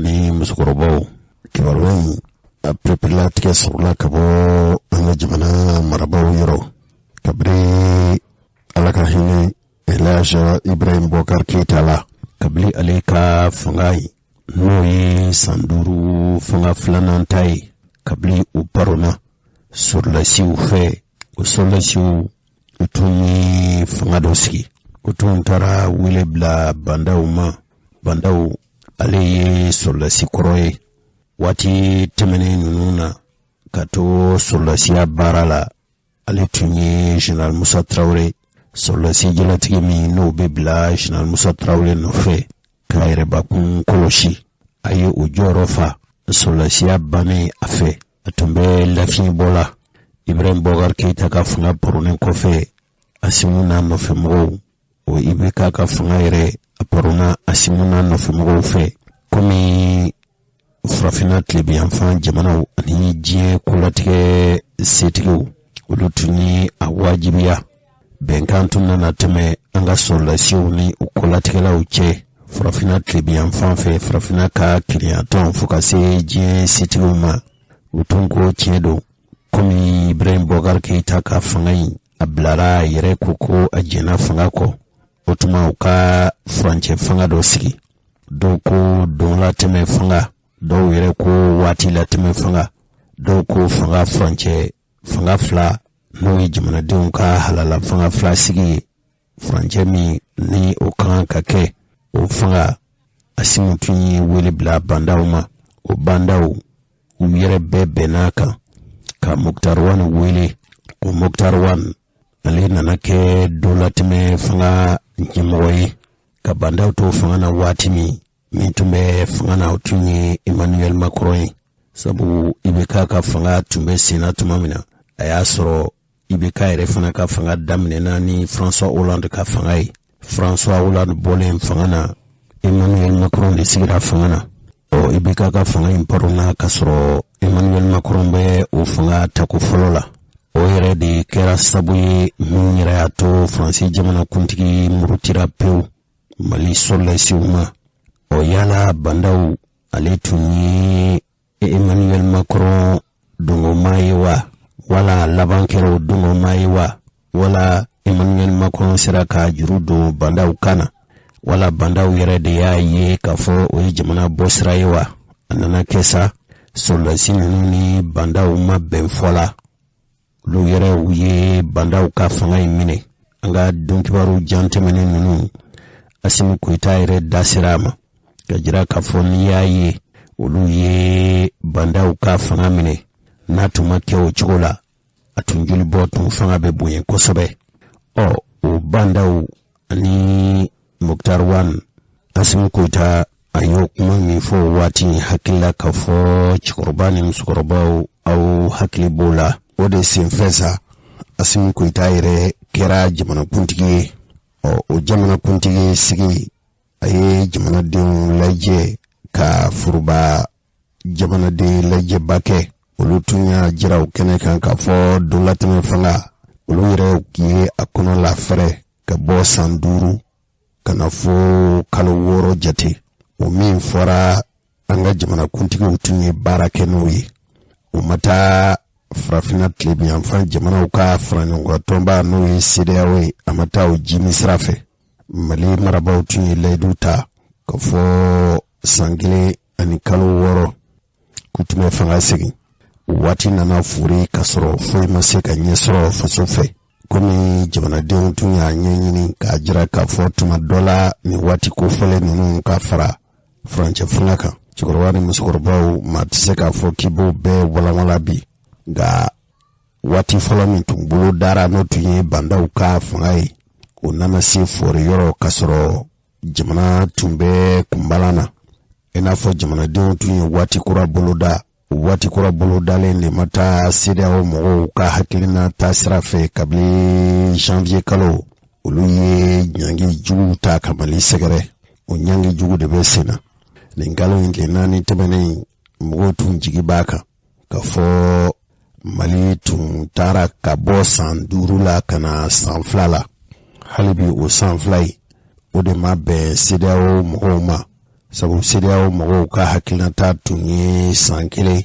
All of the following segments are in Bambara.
ni musokɔrɔbaw, kibaruya in a pereperelatigɛ sɔrɔla ka bɔ an ka jamana marabaaw yɔrɔ kabiri Ala ka hinɛ Elhaji Ibrahim Boubacar Keita la, kabili ale ka fanga ye, n'o ye san 5 fanga filanan ta ye, kabili u paronna sɔrɔdasiw fɛ. O sɔrɔdasiw, u tun ye fanga dɔ sigi, u tun taara wele bila Bah N'Daw ma. Bah N'Daw, ale ye sɔrɔdasi kɔrɔ ye. Waati tɛmɛnen ninnu na, ka to sɔrɔdasiya baara la, ale tun ye Général Musa Tarawele, sɔrɔdasi jalatigi min n'o bɛ bila Général Musa Tarawele nɔfɛ k'a yɛrɛbakun kɔlɔsi, a ye o jɔyɔrɔ fa. Sɔrɔdasiya bannen a fɛ, a tun bɛ lafiɲɛbɔ la. Ibrahim Boubacar Keita ka fanga poronnen kɔfɛ, Asimu n'a nɔfɛmɔgɔw, o IBK ka fanga yɛrɛ, a paronna Asimu n'a nɔfɛmɔgɔw fɛ, komi Farafinna tilebinyanfan jamanaw ani diɲɛ kolatigɛ setigiw, olu tun ye a wajibiya. Bɛnkan tun nana tɛmɛ an ka sɔrɔdasiw ni u kolatigɛlaw cɛ Farafinna tilebinyanfan fɛ, Farafinna ka kelenyatɔn, fo ka se diɲɛ setigiw ma. U tun ko tiɲɛ don, komi Ibrahim Boubacar Keita ka fanga in, a bilara, a yɛrɛ ko ko a jɛnna fanga kɔ, o tuma u ka furancɛ fanga dɔ sigi. Dɔw ko don latɛmɛ fanga, dɔw yɛrɛ ko waati latɛmɛ fanga, dɔw ko fanga furancɛ fanga fila, n'o ye jamanadenw ka halala fanga fila sigi ye, furancɛ min ni o ka kan ka kɛ o fanga. Asimu tun ye wele bila Bah N'Daw ma. O Bah N'Daw, u yɛrɛ bɛɛ bɛn'a kan ka Moctar Ouane wele. O Moctar Ouane, ale nana kɛ don latɛmɛ fanga ɲɛmɔgɔ ye. Ka Bah N'Daw to fanga na, waati min min tun bɛ fanga na, o tun ye Emmanuel Macron ye, sabu IBK ka fanga tun bɛ senna tuma min na, a y'a sɔrɔ IBK yɛrɛ fana ka fanga daminɛna ni François Hollande ka fanga ye. François Hollande bɔlen fanga na, Emmanuel Macron de sigira fanga na. Ɔ, IBK ka fanga in paronna ka sɔrɔ Emmanuel Macron bɛ o fanga tako fɔlɔ la. O yɛrɛ de kɛra sabu ye min yɛrɛ y'a to Faransi jamanakuntigi murutira pewu Mali sɔrɔdasiw ma. Ɔ, yala Bah N'Daw, ale tun ye Emmanuel Macron dungoma ye wa, wala laban kɛra o dungoma ye wa, wala Emmanuel Macron sera ka juru don Bah N'Daw kan na, wala Bah N'Daw yɛrɛ de y'a ye k'a fɔ o ye jamana bɔ sira ye wa? A nana kɛ sa, sɔrɔdasi ninnu ni Bah N'Daw ma bɛn fɔ la. Olu yɛrɛ, u ye Bah N'Daw ka fanga in minɛ. An ka donkibaru jan tɛmɛnen ninnu, Asimi Goïta yɛrɛ da sera a ma ka jira k'a fɔ n'i y'a ye olu ye Bah N'Daw ka fanga minɛ, n'a tun ma kɛ o cogo la, a tun jolibɔ tun fanga bɛ bonya kosɛbɛ. Ɔ, o Bah N'Daw ani Moctar Ouane, Asimi Goïta a y'o kuma min fɔ o waati, hakilila k'a fɔ cɛkɔrɔba ni musokɔrɔbaw, aw hakili b'o la. O de senfɛ sa, Asimi Goïta yɛrɛ kɛra jamanakuntigi ye. Ɔ, o jamanakuntigi sigi, a ye jamanadenw lajɛ ka foroba jamanaden lajɛba kɛ. Olu tun y'a jira o kɛnɛ kan k'a fɔ donlatɛmɛ fanga, olu yɛrɛ ye a kɔnɔ la fɛrɛ ka bɔ san 5 ka na fo kalo 6 jate. O min fɔra, an ka jamanakuntigiw tun ye baara kɛ n'o ye. O ma taa Farafinna tilebinyanfan jamanaw ka faraɲɔgɔnkan n'o ye CEDEAO ye, a ma taa o jimi sira fɛ. Mali marabaaw tun ye layidu ta ka fɔ san 1 ani kalo 6 k'u tun bɛ fanga segin. O waati nana fori ka sɔrɔ foyi ma se ka ɲɛ sɔrɔ faso fɛ, komi jamanadenw tun y'a ɲɛɲini k'a jira k'a fɔ tuma dɔ la nin waati kofɔlen ninnu ka fara furancɛ fanga kan. Cɛkɔrɔba ni musokɔrɔbaw, maa tɛ se k'a fɔ k'i b'o bɛɛ walanwala bi, nka waati fɔlɔ min tun bolo dara, n'o tun ye Bah N'Daw ka fanga ye, o nana se fɔri yɔrɔ ka sɔrɔ jamana tun bɛ kunbalan na, i n'a fɔ jamanadenw tun ye waati kura boloda. O waati kura bolodalen de ma taa CEDEAO mɔgɔw ka hakilina ta sira fɛ. Kabini janvier kalo, olu ye ɲangi juguw ta ka Mali sɛgɛrɛ. O ɲangi jugu de bɛ sen na nin kalo in tile 4 tɛmɛnen. Mɔgɔw tun jigi b'a kan ka fɔ Mali tun taara ka bɔ san 5 la ka na san 2 la. Hali bi, o san 2 ye, o de ma bɛn CEDEAO mɔgɔw ma. Sabu CEDEAO mɔgɔw ka hakilinata tun ye san kelen,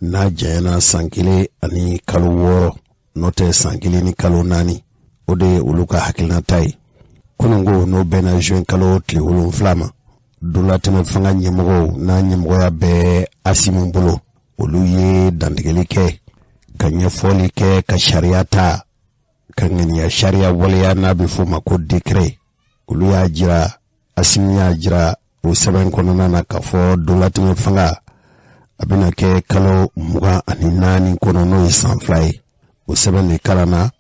n'a janyana san kelen ani kalo 6, n'o tɛ san kelen ni kalo 4, o de ye olu ka hakilinata ye. Kununko, n'o bɛnna juin kalo tile 7 ma, donlatɛmɛ fanga ɲɛmɔgɔw n'a ɲɛmɔgɔya bɛ Asimi bolo, olu ye dantigɛli kɛ ka ɲɛfɔli kɛ ka sariya ta, ka ŋaniya sariya waleya, n'a bɛ f'o ma ko décret. Olu y'a jira, Asimi y'a jira o sɛbɛn kɔnɔna na k'a fɔ donlatɛmɛ fanga a bɛna kɛ kalo 24 kɔnɔ, n'o ye san 2 ye. O sɛbɛn de kalanna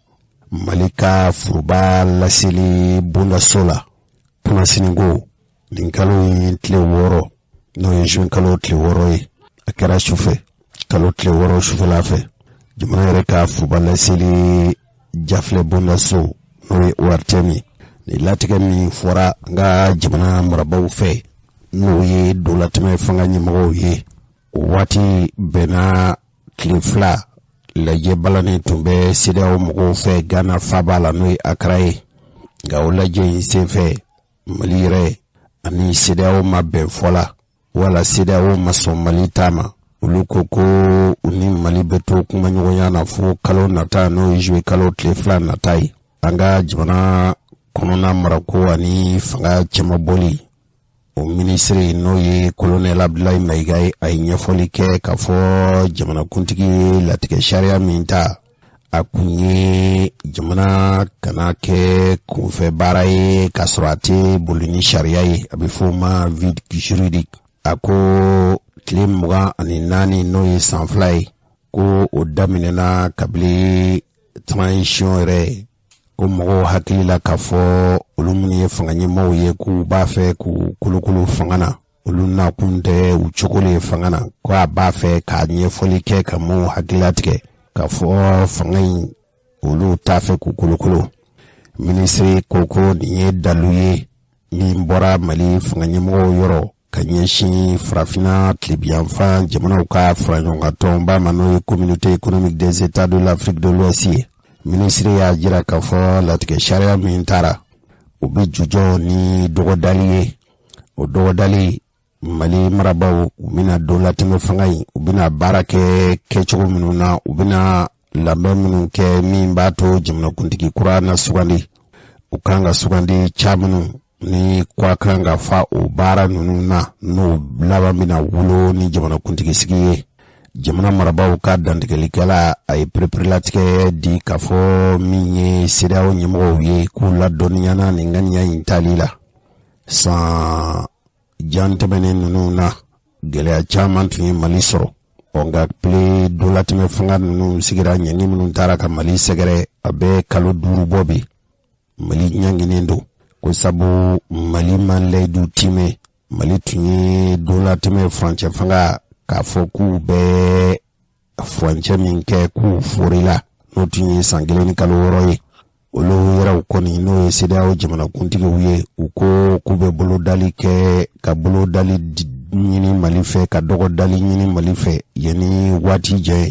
Mali ka foroba laseli bondaso la kunnasiniko nin kalo in tile 6, n'o ye juin kalo tile 6 ye. A kɛra sufɛ, kalo tile 6 sufɛla fɛ, jamana yɛrɛ ka foroba laseli jafilɛ bondaso, n'o ye ORTM ye. Nin latigɛ min fɔra an ka jamana marabaaw fɛ, n'o ye donlatɛmɛ fanga ɲɛmɔgɔw ye, o waati bɛnna tile 2 lajɛ balannen tun bɛ CEDEAO mɔgɔw fɛ Ghana faaba la, n'o ye Accra ye. Nka o lajɛ in senfɛ, Mali yɛrɛ ani CEDEAO ma bɛn fɔ la, wala CEDEAO ma sɔn Mali ta ma. Olu ko ko u ni Mali bɛ to kumaɲɔgɔnya na fo kalo nata, n'o ye juillet kalo tile 2 nata ye. An ka jamana kɔnɔna marako ani fanga cɛmabɔli o minisiri, n'o ye kolonɛl Abdoulaye Maïga ye, a ye ɲɛfɔli kɛ k'a fɔ jamanakuntigi ye latigɛ sariya min ta, a kun ye jamana kana kɛ kunfɛ baara ye k'a sɔrɔ a tɛ boli ni sariya ye, a bɛ f'o ma vide juridique. A ko tile 24, n'o ye san 2 ye, ko o daminɛna kabini transition yɛrɛ, ko mɔgɔw hakili la k'a fɔ olu minnu ye fanga ɲɛmaaw ye, k'u b'a fɛ k'u kolokolo fanga na, olu nakun tɛ u cogo ye fanga na. Ko a b'a fɛ k'a ɲɛfɔli kɛ ka maaw hakililatigɛ k'a fɔ fanga in, olu t'a fɛ k'u kolokolo. Minisiri ko ko nin ye dalu ye min bɔra Mali fanga ɲɛmɔgɔw yɔrɔ ka ɲɛsin Farafinna tilebiyanfan jamanaw ka faraɲɔgɔnkan ma, n'o ye Communauté économique des États de l'Afrique de l'Ouest ye. Minisiri y'a jira k'a fɔ latigɛ sariya min taara, o bɛ jujɔ ni dɔgɔdali ye. O dɔgɔdali, Mali marabaaw, u bɛna don latɛmɛ fanga in, u bɛna baara kɛ kɛcogo minnu na, u bɛna labɛn minnu kɛ min b'a to jamanakuntigi kura na sugandi, u kan ka sugandi ca minnu ni kura kan ka fa o baara ninnu na, n'o laban bɛna wolo ni jamanakuntigi sigi ye. Jamana marabaaw ka dantigɛlikɛla, a ye pereperelatigɛ di k'a fɔ min ye CEDEAO ɲɛmɔgɔw ye, k'u ladɔnniyana nin ŋaniya in tali la. San jan tɛmɛnen ninnu na, gɛlɛya caman tun ye Mali sɔrɔ. Ɔ nka pile dolatɛmɛ fanga ninnu sigira, ɲangi minnu taara ka Mali sɛgɛrɛ, a bɛ kalo 5 bɔ bi, Mali ɲanginen don, ko sabu Mali ma layidu timɛ. Mali tun ye dolatɛmɛ furancɛ fanga k'a fɔ k'u bɛ furancɛ min kɛ k'u forila, n'o tun ye san kelen ni kalo 6 ye. Olu yɛrɛw kɔni, n'o ye CEDEAO jamanakuntigiw ye, u ko k'u bɛ bolodali kɛ, ka bolodali ɲini Mali fɛ, ka dɔgɔdali ɲini Mali fɛ yanni waati jan.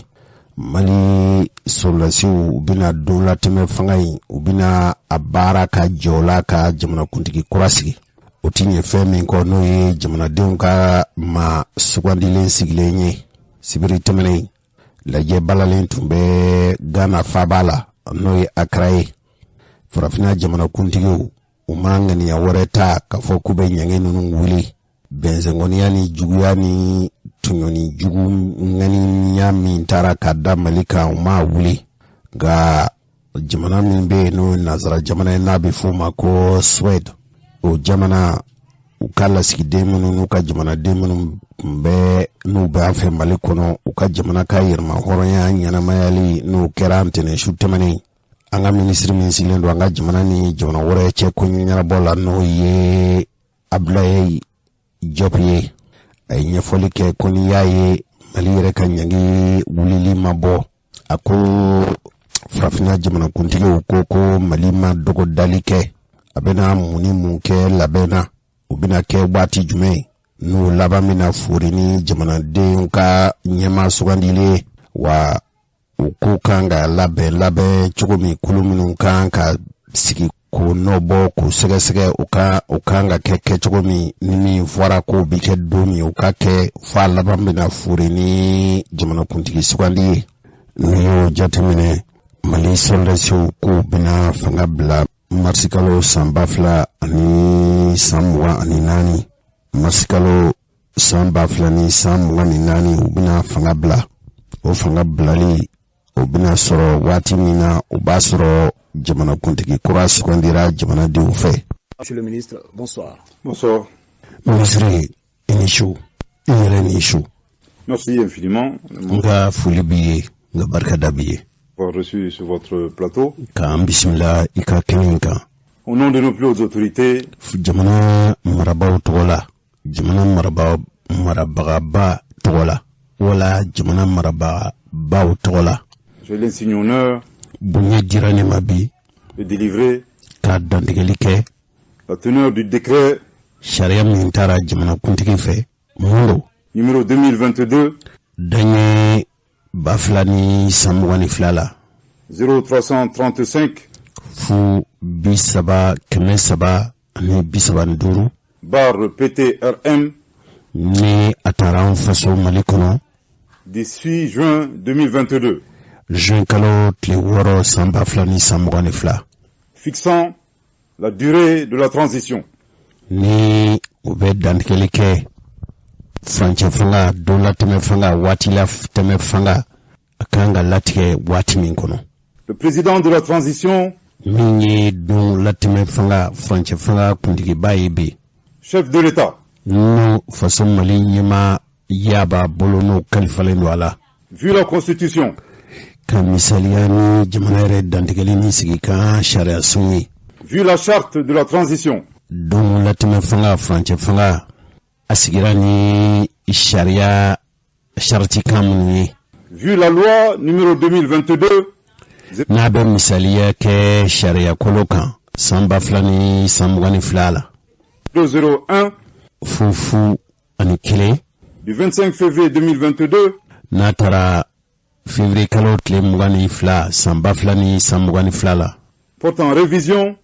Mali sɔrɔdasiw, u bɛna don latɛmɛ fanga in, u bɛna a baara ka jɔ la ka jamanakuntigi kura sigi. O ti ɲɛ fɛn min kɔ, n'o ye jamanadenw ka maa sugandilen sigilen ye. Sibiri tɛmɛnen, lajɛ balalen tun bɛ Ghana faaba la, n'o ye Accra ye. Farafinna jamanakuntigiw, u ma ŋaniya wɛrɛ ta k'a fɔ k'u bɛ ɲangi ninnu wuli, bɛnsɛnkɔniya ni juguya ni tɔɲɔni jugu ŋaniya min taara ka da Mali kan, u m'a wuli. Nka jamana min bɛ yen, n'o ye nanzara jamana ye, n'a bɛ f'o ma ko Suède, o jamana, u ka lasigiden minnu n'u ka jamanaden minnu tun bɛ, n'u bɛ an fɛ Mali kɔnɔ, u ka jamana ka yɛrɛma hɔrɔnya ɲɛnamayali, n'o kɛra ntɛnɛn su tɛmɛnen, an ka minisiri min sigilen don an ka jamana ni jamana wɛrɛ cɛ ko ɲɛnabɔ la, n'o ye Abdoulaye Diop ye, a ye ɲɛfɔli kɛ ko n'i y'a ye Mali yɛrɛ ka ɲangi wulili ma bɔ, a ko Farafinna jamanakuntigiw ko ko Mali ma dɔgɔdali kɛ, a bɛna mun ni mun kɛ labɛn na, o bɛna kɛ waati jumɛn, n'o laban bɛna fori ni jamanadenw ka ɲɛmaa sugandilen ye, wa o ko kan ka labɛn labɛn cogo min, kulu minnu kan ka sigi. K'o nɔbɔ, k'o sɛgɛsɛgɛ, u ka o kan ka kɛ kɛcogo min, ni min fɔra k'o bi kɛ don min, o ka kɛ, fo a laban bɛna fure ni jamanakuntigi sugandi ye. N'i y'o jateminɛ, Mali sɔrɔdasiw k'u bɛna fanga bila marisikalo san 2024, marisikalo san 2024, u bɛna fanga bila. O fanga bilali, o bɛna sɔrɔ waati min na, o b'a sɔrɔ jamanakuntigi kura sugandira jamanadenw fɛ. Monsieur le ministre, bonsoir. Bonsoir. Minisiri, i ni su, i yɛrɛ ni su. Merci infiniment N ka foli b'i ye, n ka barikada b'i ye. d'avoir reçu sur votre plateau. K'an bisimila i ka kɛnɛ in kan. Au nom de nos plus hautes autorités, Jamana marabaaw tɔgɔ la, jamana marabaa marabagaba tɔgɔ la, wala jamana marabagabaw tɔgɔ la. J'ai l'insigne honneur Bonya dira ne ma bi de délivrer ka dantigɛli kɛ la teneur du décret sariya min taara jamanakuntigi fɛ, mun don? Numéro 2022 Daɲɛ 2022 la 0335 fu bi saba 335 barre PTRM ni a taara an faso Mali kɔnɔ du 6 juin 2022 juin kalo tile 6 san 2022 fixant la durée de la transition. Ni o bɛ dantigɛli kɛ furancɛ fanga, don latɛmɛ fanga, waati la tɛmɛ fanga, a kan ka latigɛ waati min kɔnɔ. Le président de la transition, Min ye don latɛmɛ fanga, furancɛ fanga kuntigiba ye bi, chef de l'État, n'o faso Mali ɲɛma ya b'a bolo, n'o kalifalen don a la, vu la Constitution, ka misaliya ni jamana yɛrɛ dantigɛli ni sigikan sariyasun ye, vu la charte de la transition, don latɛmɛ fanga, furancɛ fanga, a sigira ni sariya saratikan minnu ye, vu la loi numéro 2022 n'a bɛ misaliya kɛ sariya kolo kan san 2022 la 001 001 du 25 février 2022 n'a taara février kalo tile 22 san 2022 la portant révision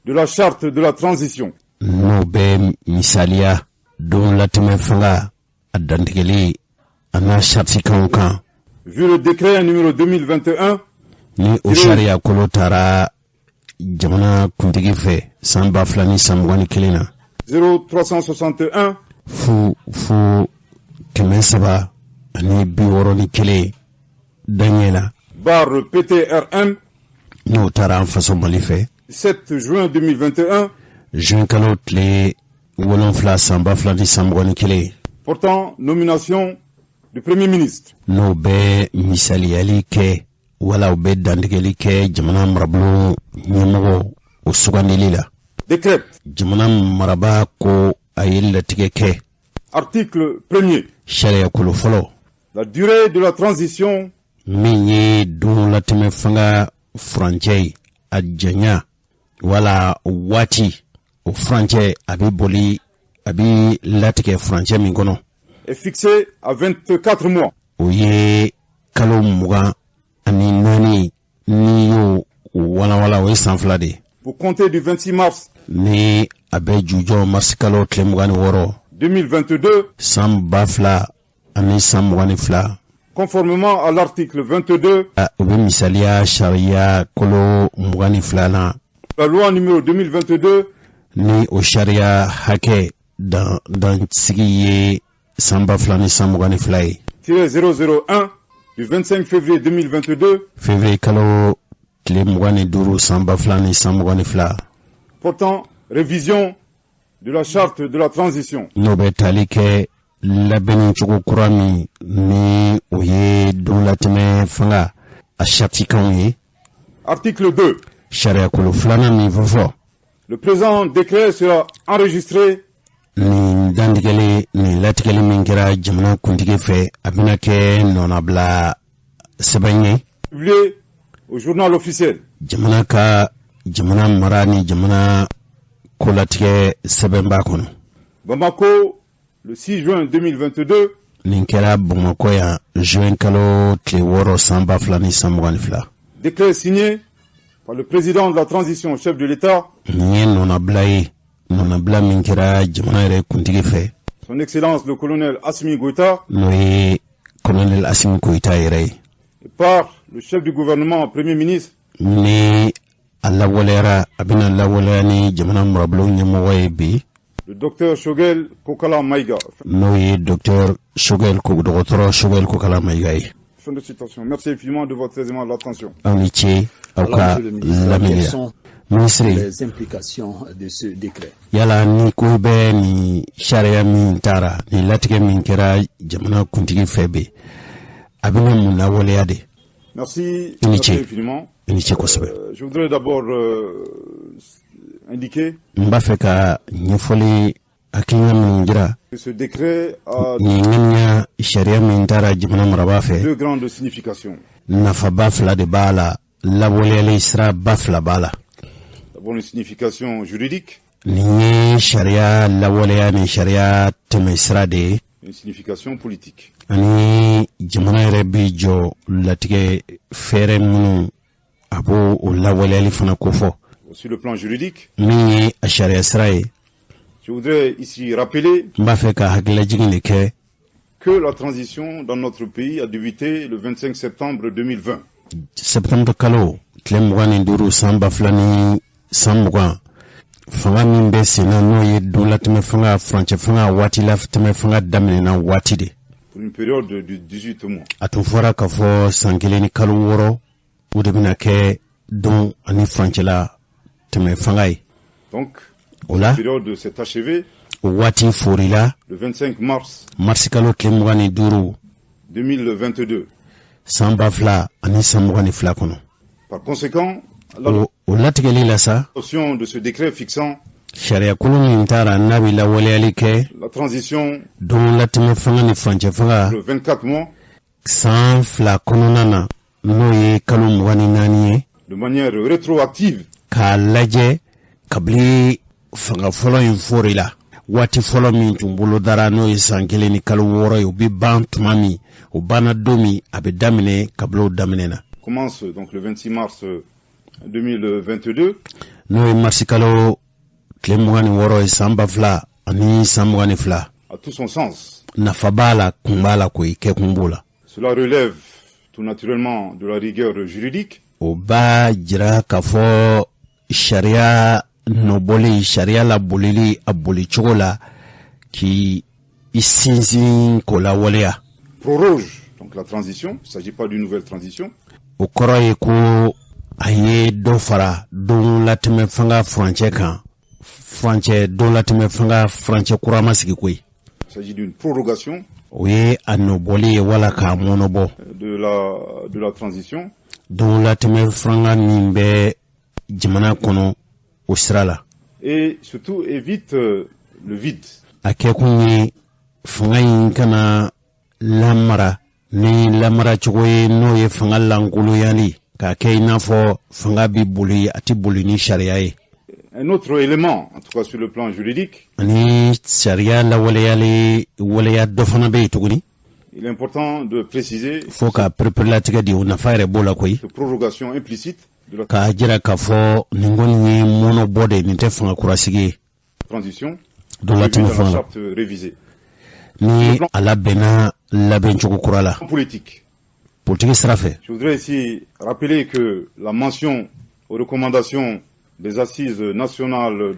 de la charte de la transition, n'o bɛ misaliya don latɛmɛ fanga, a dantigɛli a n'a saritikanw kan, vu le décret numéro 2021 ni o sariya kolo taara jamana kuntigi fɛ san 2021 na 0361 0 0 361 daɲɛ la barre PTRM n'o taara an faso Mali fɛ 7 juin 2021 juin kalo tile 7 san 2021 portant nomination du Premier ministre, n'o bɛ misaliyali kɛ wala u bɛ dantigɛli kɛ jamana marabolo ɲɛmɔgɔ o sugandili la. Décrète. Jamana marabaa ko a ye latigɛ kɛ. Article 1er. Sariyakolo fɔlɔ. La durée de la transition Min ye don latɛmɛ fanga furancɛ ye, a janya wala waati, o furancɛ a bɛ boli, a bɛ latigɛ furancɛ min kɔnɔ, est fixée à 24 mois. O ye kalo 24, n'i y'o walawala, o ye san 2 de ye. Pour compter du 26 mars Ni a bɛ jujɔ marisi kalo tile 26 2022, san 2022, conformément à l'article 22 O bɛ misaliya sariya kolo 22nan la loi numéro 2022 ni o sariya hakɛ dan dansigi ye san 2022 ye 001 du 25 février 2022 février kalo tile 25 san 2022 portant révision de la charte de la transition. N'o bɛ tali kɛ labɛnni cogo kura min, ni o ye don latɛmɛ fanga a saritikanw ye. Article 2. Sariyakolo filanan min fɔ. Le présent décret sera enregistré Nin dantigɛli, nin latigɛli min kɛra jamana kuntigi fɛ, a bɛna kɛ nɔnabila sɛbɛn ye publié au journal officiel. jamana ka jamana mara ni jamana kolatigɛ sɛbɛnba kɔnɔ. Bamako, le 6 juin 2022, Nin kɛra Bamakɔ yan juin kalo tile 6 san 2022. Décret signé par le président de la transition, chef de l'État, Nin ye nɔnabila ye, nɔnabila min kɛra jamana yɛrɛ kuntigi fɛ, son Excellence le colonel Assimi Goïta, n'o ye colonel Assimi Goïta yɛrɛ ye, et par le chef du gouvernement, Premier ministre, ni a lawaleyara, a bɛna lawaleya ni jamana marabolo ɲɛmɔgɔ ye bi, le docteur Choguel Kokalla Maïga. n'o ye docteur Choguel, dɔgɔtɔrɔ Choguel Kokalla Maïga ye. Fin de citation. Merci infiniment de votre aimable attention. Aw ni ce aw ka lamɛnni la. Ministre, les implications de ce décret? Yala ni ko bɛ nin sariya min taara, nin latigɛ min kɛra jamana kuntigi fɛ bi, a bɛna mun lawaleya de? Merci, I ni merci ce. infiniment. I ni ce kosɛbɛ. Je voudrais d'abord indiquer N b'a fɛ ka ɲɛfɔli hakilina minnu jira que ce décret a nin ŋaniya sariya min taara jamana marabaa fɛ, deux grandes significations. nafaba fila de b'a la, lawaleyali sira ba fila b'a la. D'abord une signification juridique, Nin ye sariya lawaleya ni sariya tɛmɛ sira de ye, une signification politique. ani jamana yɛrɛ bi jɔ latigɛ fɛɛrɛ minnu, a b'o o lawaleyali fana kofɔ. Sur le plan juridique, Min ye a sariya sira ye, je voudrais ici rappeler n b'a fɛ ka hakililajigin de kɛ que la transition dans notre pays a débuté le 25 septembre 2020. Septembre kalo tile 25 san 2020, fanga min bɛ sen na, n'o ye donlatɛmɛ fanga, furancɛ fanga, waati latɛmɛ fanga daminɛna waati de. Pour une période de 18 mois. A tun fɔra k'a fɔ san 1 ni kalo 6, o de bɛna kɛ don ani furancɛla tɛmɛ fanga ye. Donc, O la, la période s'est achevée o waati forila le 25 mars marisi kalo tile 25 2022. san 2022 kɔnɔ. Par conséquent, O latigɛli la sa, l'adoption de ce décret fixant sariyakolo min taara n'a bɛ lawaleyali kɛ la transition don latɛmɛ fanga ni furancɛ fanga de 24 mois san 2 kɔnɔna na, n'o ye kalo 24 ye, de manière rétroactive k'a lajɛ kabini fanga fɔlɔ in fori la, waati fɔlɔ min tun bolo dara, n'o ye san 1 ni kalo 6 ye, o bɛ ban tuma min, o banna don min, a bɛ daminɛ kabini o daminɛ na, commence donc le 26 mars 2022 n'o ye marisi kalo tile 26 ye san 2022, a tout son sens. Nafa b'a la, kun b'a la koyi, kɛkun b'o la. Cela relève tout naturellement de la rigueur juridique, O b'a jira k'a fɔ sariya nɔbɔli, sariya labolili a boli cogo la, k'i i sinsin k'o lawaleya. Proroge donc la transition, il ne s'agit pas d'une nouvelle transition, O kɔrɔ ye ko a ye dɔ fara don latɛmɛ fanga furancɛ kan, furancɛ don latɛmɛ fanga furancɛ kura ma sigi koyi. Il s'agit d'une prorogation O ye a nɔbɔli ye wala k'a mɔnɔbɔ de la transition don latɛmɛ fanga min bɛ jamana kɔnɔ, o sira la. Et surtout évite le vide. A kɛkun ye fanga in kana lamara ni lamara cogo ye, n'o ye fanga lankoloyali k'a kɛ i n'a fɔ fanga bi boli, a tɛ boli ni sariya ye. Un autre élément, en tout cas sur le plan juridique, Ani sariya lawaleyali waleya dɔ fana bɛ yen tuguni, il est important de préciser fo ka pereperelatigɛ di, o nafa yɛrɛ b'o la koyi, cette prorogation implicite de la k'a jira k'a fɔ nin kɔni ye mɔnɔbɔ de, nin tɛ fanga kurasigi ye transition dɔ latɛmɛ prévue dans la fanga la charte révisée. ni a labɛnna labɛncogo kura la. Politique. Politiki sira fɛ, Je voudrais ici rappeler que la mention aux recommandations des assises nationales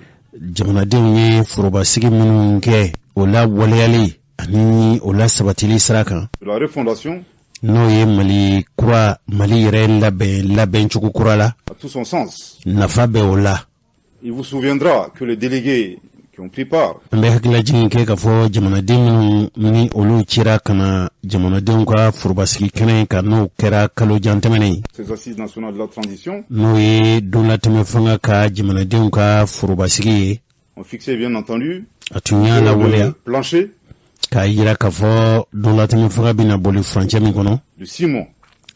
jamanadenw ye forobasigi minnu kɛ, o la waleyali ani o la sabatili sira kan, de la refondation n'o ye Mali kura, Mali yɛrɛ labɛn labɛncogo kura la, a tout son sens. nafa bɛ o la. Il vous souviendra que les délégués qui ont pris part An bɛ hakililajigin kɛ k'a fɔ jamanaden minnu ni olu cira ka na jamanadenw ka forobasigi kɛnɛ kan, n'o kɛra kalo jan tɛmɛnen, ces assises nationales de la transition n'o ye donlatɛmɛ fanga ka jamanadenw ka forobasigi ye, ont fixé bien entendu a tun y'a lawaleya le plancher k'a yira k'a fɔ donlatɛmɛ fanga bɛna boli furancɛ min kɔnɔ, de 6 mois.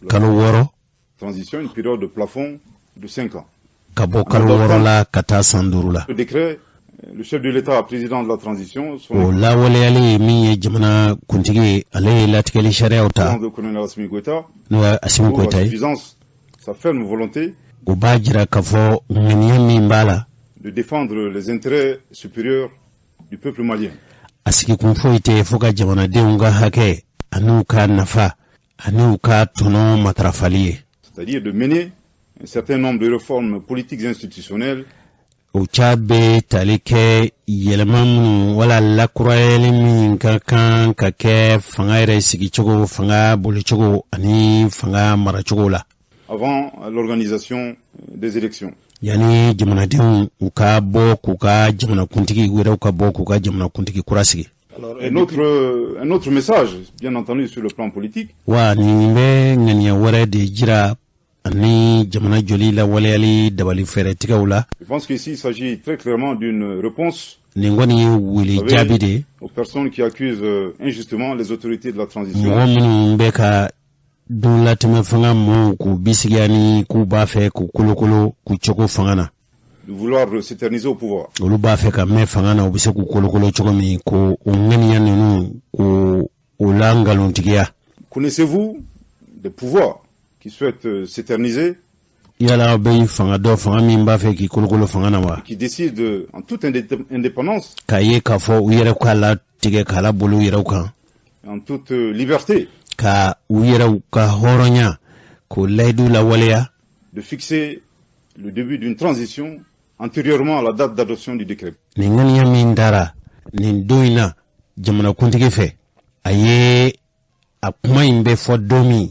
kalo 6. Transition, une période de plafond de 5 ans. Ka bɔ kalo 6 la ka taa san 5 la. Le décret, le chef de l'État, président de la transition, son O lawaleyali, min ye jamana kuntigi ye, ale ye latigɛli sariyaw ta, excellence le colonel Assimi Goïta, n'o ye Asimi prouve à Goyita ye, suffisance sa ferme volonté O b'a jira k'a fɔ ŋaniya min b'a la de défendre les intérêts supérieurs du peuple malien. A sigikun foyi tɛ fo ka jamanadenw ka hakɛ an'u ka nafa ani u ka tɔnɔ matarafali ye. C'est-à-dire de mener un certain nombre de réformes politiques et institutionnelles O ca bɛ tali kɛ yɛlɛma minnu wala lakurayali min ka kan ka kɛ fanga yɛrɛ sigicogo, fanga bolicogo ani fanga maracogo la avant l'organisation des élections. Yanni jamanadenw u ka bɔ k'u ka jamanakuntigi, u yɛrɛw ka bɔ k'u ka jamanakuntigi kura sigi. Alors, Un autre message, bien entendu, sur le plan politique, Wa nin bɛ ŋaniya wɛrɛ de jira ani jamana joli lawaleyali dabali fɛɛrɛtigɛw la. Je pense qu'ici, il s'agit très clairement d'une réponse Nin kɔni ye wele jaabi de ye aux personnes qui accusent injustement les autorités de la transition mɔgɔ minnu bɛ ka donlatɛmɛ fanga mɔɔw k'u bisigiya ni k'u b'a fɛ k'u kolokolo k'u cogo fanga na de vouloir s'éterniser au pouvoir. Olu b'a fɛ ka mɛn fanga na, u bɛ se k'u kolokolo cogo min, ko o ŋaniya ninnu k'o o la nkalontigiya. Connaissez-vous des pouvoirs qui souhaitent s'éterniser, Yala bɛ fanga dɔ, fanga min b'a fɛ k'i kolokolo fanga na wa, qui décident en toute indépendance, k'a ye k'a fɔ u yɛrɛ k'a latigɛ k'a la boli u yɛrɛw kan, en toute liberté, ka u yɛrɛw ka hɔrɔnya k'o layidu lawaleya, de fixer le début d'une transition antérieurement à la date d'adoption du décret? Nin ŋaniya min dara nin don in na jamanakuntigi fɛ, a ye a kuma in bɛ fɔ don min,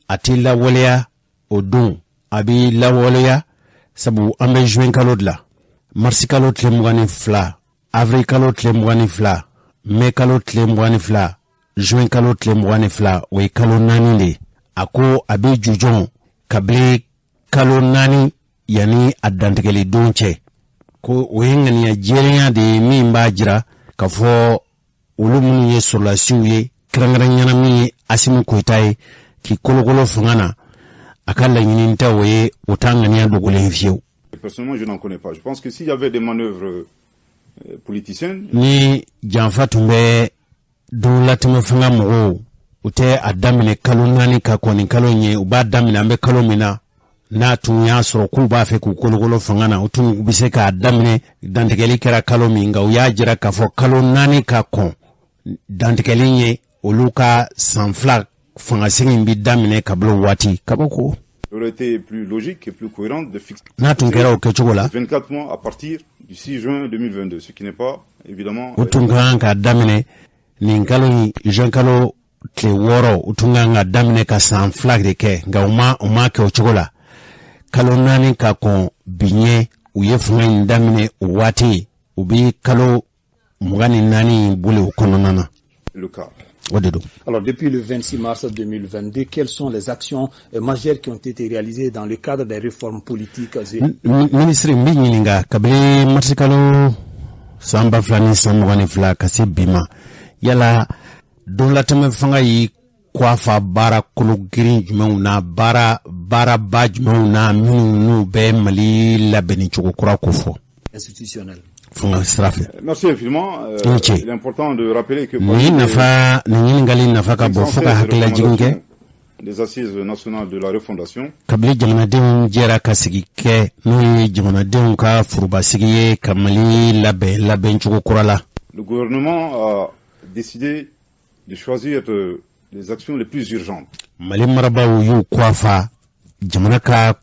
a tɛ lawaleya o don. A bɛ lawaleya sabu an bɛ juin kalo de la, marisi kalo tile 22, avril kalo tile 22, mai kalo tile 22, juin kalo tile 22, o ye kalo 4 de ye. A ko a bɛ jujɔn kabini kalo 4 yanni a dantigɛli don cɛ, ko o ye ŋaniya jɛlenya de ye min b'a jira k'a fɔ olu minnu ye sɔrɔlasiw ye, kɛrɛnkɛrɛnyana min ye Asimi Koyita ye k'i kolokolo fanga na, a ka laɲini tɛ o ye, o t'a ŋaniya dogolen fiyewu. Personnellement, je n'en connais pas. Je pense que s'il y avait des manœuvres politiciennes, Ni janfa tun bɛ donlatɛmɛ fanga mɔgɔw, u tɛ a daminɛ kalo 4 ka kɔn nin kalo in ye. U b'a daminɛ an bɛ kalo min na. N'a tun y'a sɔrɔ k'u b'a fɛ k'u kolokolo fanga na, u tun bɛ se k'a daminɛ dantigɛli kɛra kalo min. Nka u y'a jira k'a fɔ kalo 4 ka kɔn dantigɛli ye, olu ka san 2 fangasegin bɛ daminɛ ka bila o waati. Kabako. Il aurait été plus logique et plus cohérent de fixer N'a tun kɛra o kɛcogo la, 24 mois à partir du 6 juin 2022, ce qui n'est pas évidemment o tun ka kan k'a daminɛ nin kalo in, juin kalo tile 6, u tun kan ka daminɛ ka san 2 de kɛ. Nka u ma kɛ o cogo la. Kalo 4 ka kɔn bi ɲɛ, u ye fanga in daminɛ o waati, u bɛ kalo 24 in boli o kɔnɔna na. Le cas. O de don. Alors, depuis le 26 mars 2022, quelles sont les actions majeures qui ont été réalisées dans le cadre des réformes politiques et Minisiri, n bɛ ɲininka, kabini marisi kalo san 2022 ka se bi ma, yala donlatɛmɛ fanga y'i kɔ fa baara kolo girin jumɛnw na, baaraba jumɛnw na minnu n'u bɛ Mali labɛnni cogo kura ko fɔ institutionnelles? fanga sira fɛ? Merci infiniment. Ni ce. Il est important de rappeler que Nin nafa, nin ɲininkali nafa ka bon fo ka hakililajigin kɛ. des assises nationales de la refondation, Kabini jamanadenw jɛra ka sigi kɛ, n'o ye jamanadenw ka forobasigi ye ka Mali labɛn labɛncogo kura la, le gouvernement a décidé de choisir les actions les plus urgentes. Mali marabaaw y'u kɔ fa jamana ka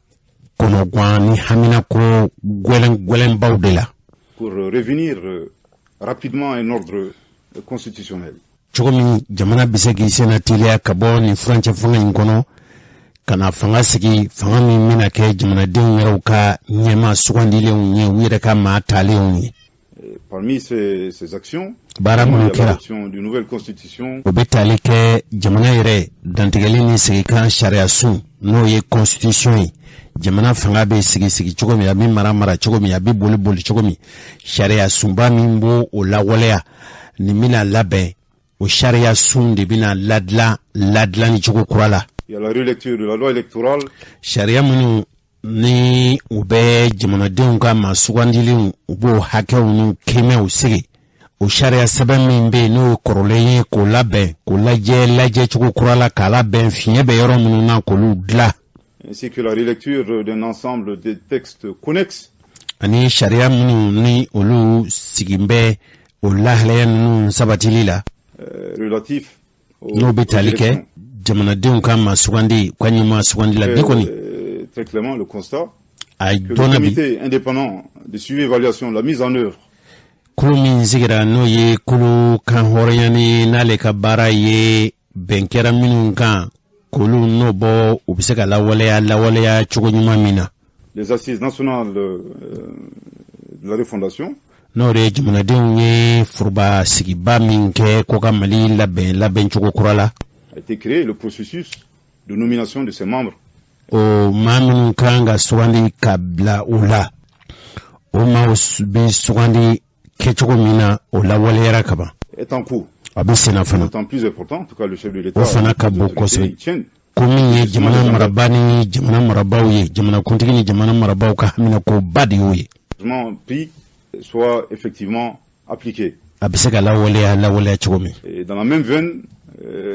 kɔnɔgan ni haminako gwɛlɛn gwɛlɛnbaw de la pour revenir rapidement à un ordre constitutionnel. cogo min jamana bɛ se k'i senna teliya ka bɔ nin furancɛ fanga in kɔnɔ ka na fanga sigi, fanga min bɛna kɛ jamanadenw yɛrɛw ka ɲɛma sugandilenw ye, u yɛrɛ ka maa talenw ye. Et parmi ces actions, Baara il y minnu a kɛra, l'adoption d'une nouvelle constitution o bɛ tali kɛ jamana yɛrɛ dantigɛli ni sigikan sariya sun, n'o ye constitution ye. Jamana fanga bɛ sigi sigi cogo min, a bɛ mara mara cogo min, a bɛ boli boli cogo min, sariya sunba min b'o o lawaleya, nin bɛna labɛn. O sariya sun de bɛna ladilan ladilanni cogo kura la. Il y a la relecture de la loi électorale Sariya minnu ni u bɛ jamanadenw ka maa sugandilenw, u b'o hakɛw n'u kɛmɛw sigi, o sariya sɛbɛn min bɛ yen, n'o ye kɔrɔlen ye, k'o labɛn, k'o lajɛ lajɛcogo kura la, k'a labɛn, fiɲɛ bɛ yɔrɔ minnu na, k'olu dilan. Ainsi que la relecture d'un ensemble des textes connexes. Ani sariya minnu ni olu sigin bɛ o lahalaya ninnu sabatili la, relatif n'o bɛ tali kɛ jamanadenw ka ma sugandi, u ka ɲɛmaa sugandi la bi kɔni. Très clairement le constat a que le comité indépendant de suivi évaluation de la mise en œuvre Kulu min sigira, n'o ye kulu kan hɔrɔnya ni n'ale ka baara ye bɛn kɛra minnu kan k'olu n'o bɔ, u bɛ se ka lawaleya lawaleya cogo ɲuman min na, les assises nationales de la refondation, n'o de ye jamanadenw ye foroba sigiba min kɛ ko ka Mali labɛn labɛncogo kura la, a été créé le processus de nomination de ses membres. O maa minnu kan ka sugandi ka bila u la, o maaw bɛ sugandi kɛcogo min na, o lawaleyara kaban. Est en cours. A bɛ senna fana. D'autant plus important, en tout cas le chef de l'État. O fana ka bon kosɛbɛ, ko min ye jamana marabaa ni jamana marabaaw ye, jamanakuntigi ni jamana marabaaw ka haminakoba de y'o ye. Pris soit effectivement appliqué. A bɛ se ka lawaleya lawaleya cogo min. Et dans la même veine,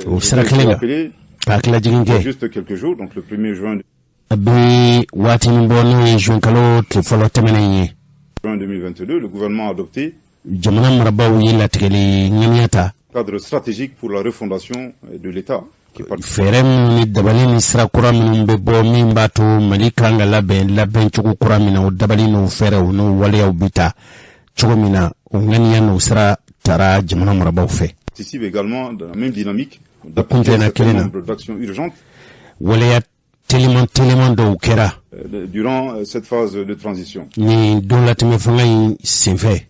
o sira kelen kan, k'a tilajigin kɛ, juste quelques jours, donc le 1er juin. A bɛ waatinin bɔ, n'o ye juin kalo tile fɔlɔ tɛmɛnen ye, Juin 2022, le gouvernement a adopté jamana marabaaw ye latigɛli ŋaniya ta cadre stratégique pour la refondation de l'État. Fɛɛrɛ minnu ni dabali ni sira kura minnu bɛ bɔ, min b'a to Mali kan ka labɛn labɛncogo kura min na, o dabali n'o fɛɛrɛw n'o waleyaw bɛ ta cogo min na, o ŋaniya n'o sira tara jamana marabaaw fɛ. Participe également dans la même dynamique. O kuntilenna kelen na, d'actions urgentes waleya teliman teliman dɔw kɛra durant cette phase de transition. Nin don latɛmɛ fanga in senfɛ.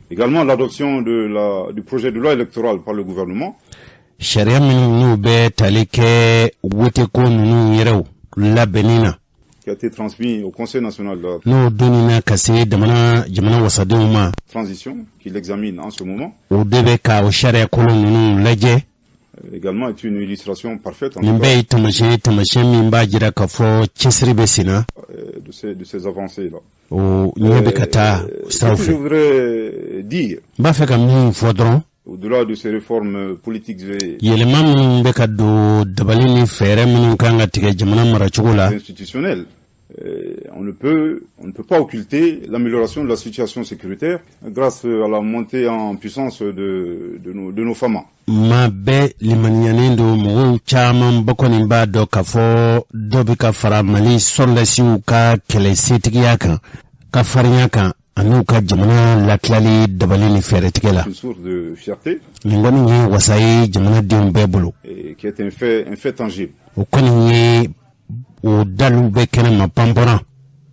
Également l'adoption du projet de loi électorale par le gouvernement. Sariya minnu n'u bɛ tali kɛ woteko ninnu yɛrɛw labɛnni na, qui a été transmis au Conseil national de la n'o donni ka se jamana wasadenw ma, transition, qui l'examine en ce moment, o de bɛ ka o sariya kolon ninnu lajɛ, également est une illustration parfaite Nin bɛɛ ye taamasiyɛn, taamasiyɛn min b'a jira k'a fɔ cɛsiri bɛ sen na, de ces avancées-là. O ɲɛ bɛ ka taa siraw Ce que fɛ. je voudrais dire, N b'a fɛ ka min fɔ dɔrɔn, au-delà de ces réformes politiques et yɛlɛma minnu bɛ ka don dabali ni fɛɛrɛ minnu kan ka tigɛ jamana maracogo la, institutionnelles, on ne peut pas occulter l'amélioration de la situation sécuritaire grâce à la montée en puissance de nos FAMA. Ma bɛɛ limaniyanen don, mɔgɔw caman ba kɔni b'a dɔn k'a fɔ dɔ bɛ ka fara Mali sɔrɔdasiw ka kɛlɛ setigiya kan, ka farinya kan, ani u ka jamana latilali dabali ni fɛɛrɛ tigɛ la. Une source de fierté Nin kɔni ye wasa ye jamanadenw bɛɛ bolo. Et qui est un fait tangible. O kɔni ye o dalu bɛ kɛnɛ ma panpɔnna,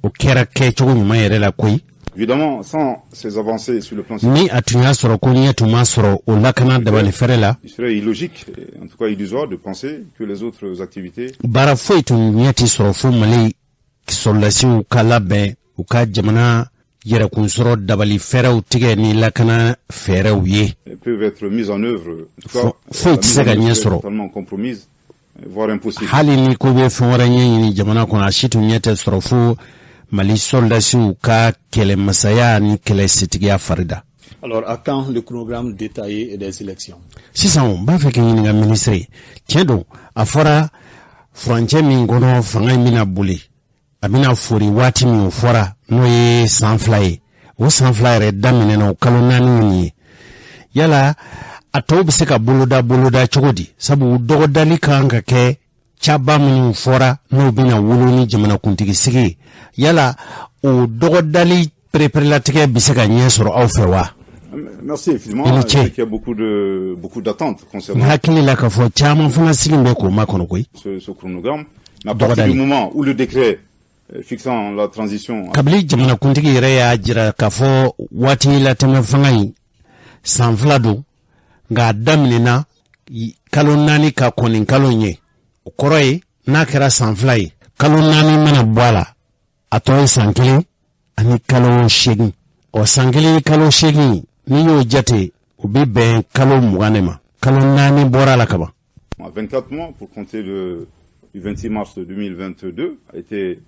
o kɛra kɛcogo ɲuman yɛrɛ la koyi. Évidemment, sans ces avancées sur le plan Ni a tun y'a sɔrɔ ko ɲɛ tun ma sɔrɔ o lakana dabali fɛrɛ la, il serait illogique, et en tout cas illusoire, de penser que les autres activités baara foyi tun ɲɛ tɛ sɔrɔ fo Mali sɔrɔdasiw ka labɛn u ka jamana yɛrɛkunsɔrɔ dabali fɛrɛw tigɛ ni lakana fɛɛrɛw ye. Peuvent être mises en œuvre. En tout cas, Foyi tɛ se ka ɲɛ sɔrɔ. Totalement compromise, voire impossible. Hali ni ko bɛ fɛn wɛrɛ ɲɛɲini jamana kɔnɔ, a si tun ɲɛ tɛ sɔrɔ fo Mali sɔrɔdasiw ka kɛlɛmasaya ni kɛlɛ setigiya farida. Alors, à quand le chronogramme détaillé des élections? Sisan n b'a fɛ k'i ɲininka, minisiri, tiɲɛ don a fɔra furancɛ min kɔnɔ fanga in bɛna boli, a bɛna fori waati min, o fɔra n'o ye san 2 ye. O san 2 yɛrɛ daminɛna, o kalo 4 nin ye. Yala a tɔw bɛ se ka boloda boloda cogo di? Sabu dɔgɔdali kan ka kɛ caba minnu fɔra n'o bɛna wolo ni jamanakuntigi sigi ye, yala o dɔgɔdali pereperelatigɛ bɛ se ka ɲɛ sɔrɔ aw fɛ wa? Merci, effectivement. I ni ce. Il y a beaucoup d'attentes concernant N hakili la k'a fɔ caman fana sigi bɛ k'o makɔnɔ koyi. ce chronogramme. Mais à partir du moment où le décret fixant la transition Kabini jamanakuntigi yɛrɛ y'a jira k'a fɔ waati latɛmɛ fanga in san 2 don, nka a daminɛna kalo 4 ka kɔn kalo ɲɛ, o kɔrɔ ye n'a kɛra san 2 ye, kalo 4 mana bɔ a la, a tɔ ye san 1 ani kalo 8. Ɔ, san 1 ni kalo 8, n'i y'o jate, o bɛ bɛn kalo 20 de ma. Kalo 4 bɔra a la kaban. 24 mois pour compter du 26 mars 2022 a été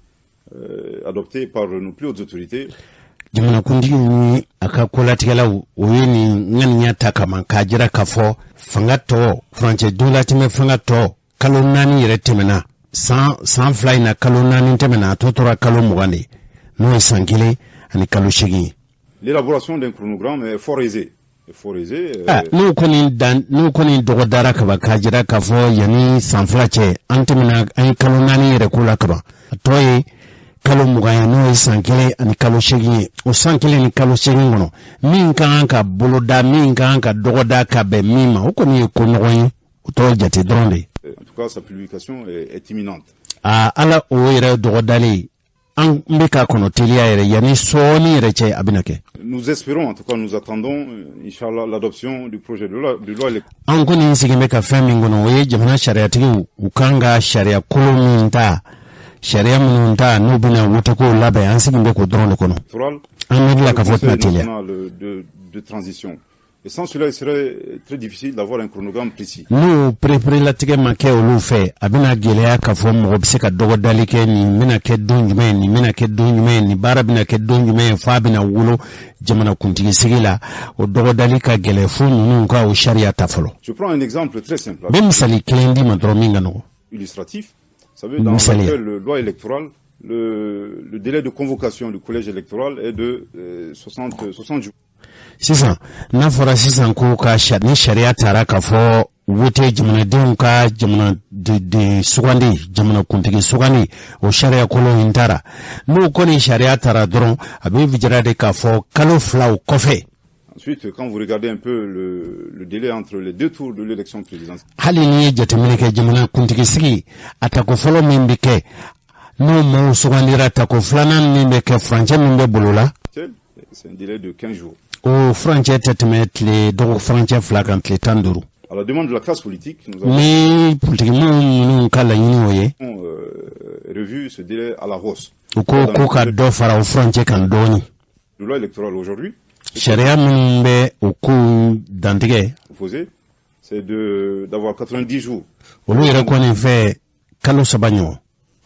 adopté par nos plus hautes autorités. Jamanakuntigi ni a ka kolatigɛlaw, o ye nin ŋaniya ta kama k'a jira k'a fɔ fanga tɔ, furancɛ donlatɛmɛ fanga tɔ kalo 4 yɛrɛ tɛmɛna. San 2 in na, kalo 4 tɛmɛna, a tɔ tora kalo 20 de, n'o ye san 1 ani kalo 8 ye. L'élaboration d'un chronogramme est fort aisée. Est fort aisée. N'u kɔni dɔgɔdara kaban k'a jira k'a fɔ yanni san 2 cɛ, an tɛmɛna, an ye kalo 4 yɛrɛ ko la kaban, a tɔ ye kalo 20 ye, n'o ye san 1 ani kalo 8 ye. O san 1 ni kalo 8 kɔnɔ, min ka kan ka boloda, min ka kan ka dɔgɔda ka bɛn min ma, o kɔni ye ko ɲɔgɔn ye, o tɔ jate dɔrɔn de ye. En tout cas, sa publication est imminente. Aa, ala, o yɛrɛ dɔgɔdalen, an bɛ k'a kɔnɔ teliya yɛrɛ, yanni sɔɔni yɛrɛ cɛ, a bɛna kɛ. Nous espérons, en tout cas, nous attendons, Inch'Allah, l'adoption du projet de loi. An kɔni sigilen bɛ ka fɛn min kɔnɔ, o ye jamana sariyatigiw, u kan ka sariya kolo min ta, sariya minnu ta, n'u bɛna wotekow labɛn, an sigilen bɛ k'o dɔrɔn de kɔnɔ. An miiri la k'a fɔ tɛna teliya. De transition. Et sans cela, il serait très difficile d'avoir un chronogramme précis. N'o pereperelatigɛ ma kɛ olu fɛ, a bɛna gɛlɛya k'a fɔ mɔgɔ bɛ se ka dɔgɔdali kɛ, nin bɛna kɛ don jumɛn, nin bɛna kɛ don jumɛn, nin baara bɛna kɛ don jumɛn, f'a bɛna wolo jamanakuntigi sigi la. O dɔgɔdali ka gɛlɛn fo ninnu ka o sariya ta fɔlɔ. Je prends un exemple très simple. N bɛ misali kelen d'i ma dɔrɔn min ka nɔgɔn. Illustratif. Vous savez, dans l'actuelle loi électorale, le délai de convocation du collège électoral est de 60 jours. Sisan, n'a fɔra sisan ko ka ni sariya taara k'a fɔ wote, jamanadenw ka jamana de sugandi, jamanakuntigi sugandi, o sariya kolon in taara, n'o kɔni sariya taara dɔrɔn, a bɛ jira de k'a fɔ kalo 2 o kɔfɛ. Ensuite, quand vous regardez un peu le délai entre les deux tours de l'élection présidentielle. Hali n'i ye jateminɛ kɛ, jamanakuntigi sigi a tako fɔlɔ min bɛ kɛ, n'o maaw sugandira, tako filanan min bɛ kɛ, furancɛ min bɛ bolo la. C'est un délai de 15 jours. O furancɛ tɛ tɛmɛ tile dɔgɔ furancɛ 2 kan, tile 15. À la demande de la classe politique, nous avons Ni politikimɔgɔw minnu ka laɲini o ye, revu ce délai à la hausse. U ko ka dɔ fara o furancɛ kan dɔɔni. De loi électorale aujourd'hui, Sariya minnu bɛ o kow dantigɛ, proposé, c'est d'avoir 90 jours olu yɛrɛ kɔni fɛ kalo 3 ɲɔgɔn.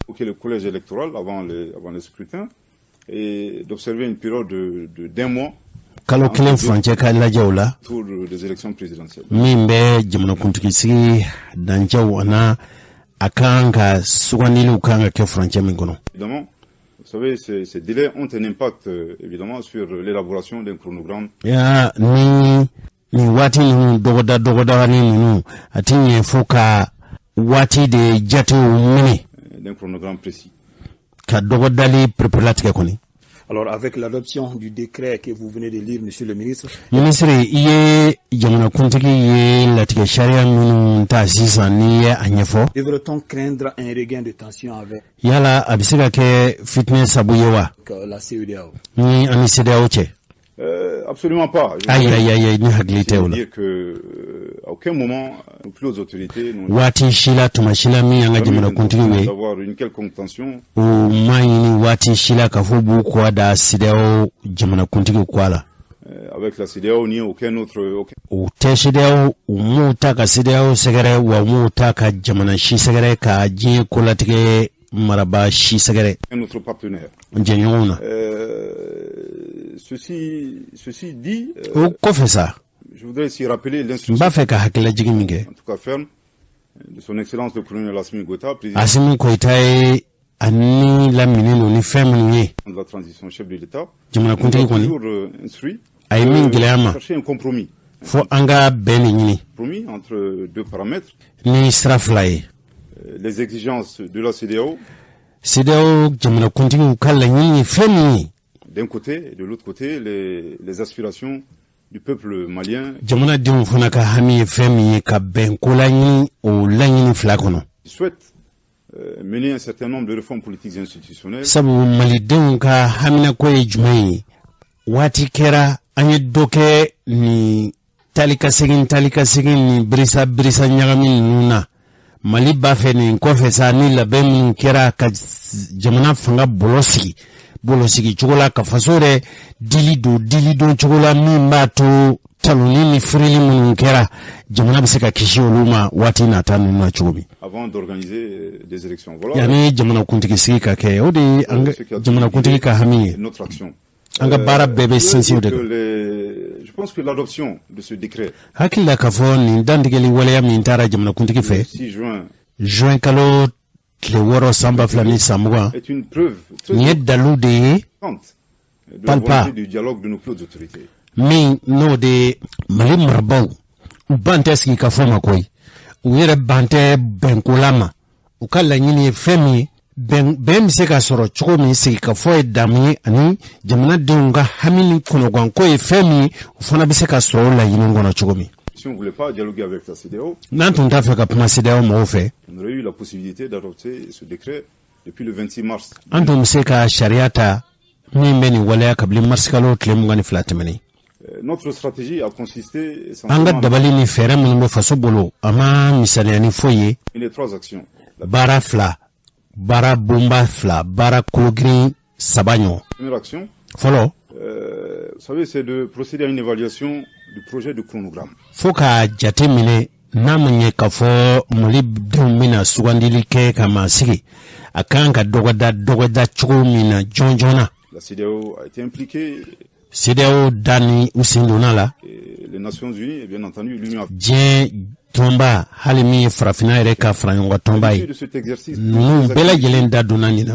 pour le collège électoral avant les scrutins et d'observer une période d'un mois Kalo 1 furancɛ ka lajɛ o la autour des élections présidentielles. min bɛ jamanakuntigi sigi dancɛw ana a kan ka sugandiliw kan ka kɛ furancɛ min kɔnɔ. Évidemment, vous savez, ces délais ont un impact, évidemment, sur l'élaboration d'un chronogramme. Ya, ni nin waati ninnu dɔgɔda dɔgɔdani ninnu, a ti ɲɛ fo ka waati de jatew minɛ D'un chronogramme précis. ka dɔgɔdali pereperelatigɛ kɔni. Alors, avec l'adoption du décret que vous venez de lire, Monsieur le ministre, Minisiri, i ye jamanakuntigi ye latigɛ sariya minnu ta sisan, n'i ye a ɲɛfɔ, devrait-on craindre un regain de tension avec yala a bɛ se ka kɛ fitinɛ sabu ye wa la CEDEAO? ni an ni CEDEAO cɛ? Absolument pas. Ayi, ayi, ayi, ni hakili tɛ o la. Dire que à aucun moment nos plus hautes autorités n'ont Waati si la, tuma si la, min y'an ka jamanakuntigiw ye, d'avoir une quelconque tension o ma ɲini waati si la k'a fɔ b'u kɔ da CEDEAO jamanakuntigiw kɔ a la avec la CEDEAO ni aucun autre aucun O tɛ CEDEAO, u m'u ta ka CEDEAO sɛgɛrɛ wa, u m'u ta ka jamana si sɛgɛrɛ, ka diɲɛ kolatigɛ marabaa si sɛgɛrɛ autre partenaire. jɛɲɔgɔnw na. Ceci dit, O kɔfɛ sa, je voudrais ici rappeler n l'instruction, b'a fɛ ka hakililajigin min kɛ, en tout cas ferme, de son Excellence le colonel Assimi Goïta, président Asimi Goïta ye ani lamini don ni fɛn minnu ye, de la transition, chef de l'État, jamanakuntigi kɔni toujours instruit a ye min gɛlɛya ma, chercher un compromis. fo an ka bɛn de ɲini Compromis entre deux paramètres, ni sira fila ye: les exigences de la CEDEAO CEDEAO jamanakuntigiw ka laɲini ye fɛn min ye, d'un côté et de l'autre côté les aspirations du peuple malien jamanadenw fana ka hami ye fɛn min ye, ka bɛn ko laɲini o laɲini fila kɔnɔ. qui souhaitent mener un certain nombre de réformes politiques et institutionnelles. Sabu malidenw ka haminako ye jumɛn ye? Waati kɛra an ye dɔ kɛ nin tali ka segin, tali ka segin, nin birisa birisa ɲagami ninnu na. Mali b'a fɛ nin kɔfɛ sa, ni labɛn minnu kɛra ka jamana fanga bɔlɔ sigi bɔlɔ sigi cogo la, ka faso yɛrɛ dili don dili don cogo la min b'a to taloni ni firili minnu kɛra, jamana bɛ se ka kisi olu ma waati nata ninnu na cogo min avant d'organiser des élections. Voilà yanni jamanakuntigi sigi ka kɛ. O de ye an ka jamanakuntigi ka hami ye. notre action. An ka baara bɛɛ bɛ sinsin o de Que kan. Je pense que l'adoption de ce décret Hakili la k'a fɔ nin dantigɛli waleya min taara jamanakuntigi fɛ 6 juin juin kalo tile 6 san 2020, nin ye dalu de ye palpa min n'o de ye Mali marabaaw, u ban tɛ sigi ka fɔ ma koyi, u yɛrɛ ban tɛ bɛnkola ma. U ka laɲini ye fɛn min ye, bɛn bɛ se ka sɔrɔ cogo min, sigikafɔ ye damu ye, ani jamanadenw ka hami ni kɔnɔganko ye fɛn min ye, o fana bɛ se ka sɔrɔ o laɲini kɔnɔ cogo min. N'an tun t'a fɛ ka kuma CEDEAO mɔgɔw fɛ, an tun bɛ se ka sariya ta min bɛ nin waleya kabini marisikalo tile 22 tɛmɛnen. An ka dabali ni fɛɛrɛ minnu bɛ faso bolo, a ma misaliya ni foyi ye. Baara fila, baara bonba fila, baara kologirin saba ɲɔgɔn. Fɔlɔ, fo k'a jate minɛ, n'a ma ɲɛ k'a fɔ Malidenw bɛna sugandili kɛ ka maa sigi, a kan ka dɔgɔda cogo min na jɔn joona. CEDEAO da ni u sen donna la, diɲɛ tɔnba, hali min ye farafinna yɛrɛ ka faraɲɔgɔn tɔnba ye, ninnu bɛɛ lajɛlen da donna nin na.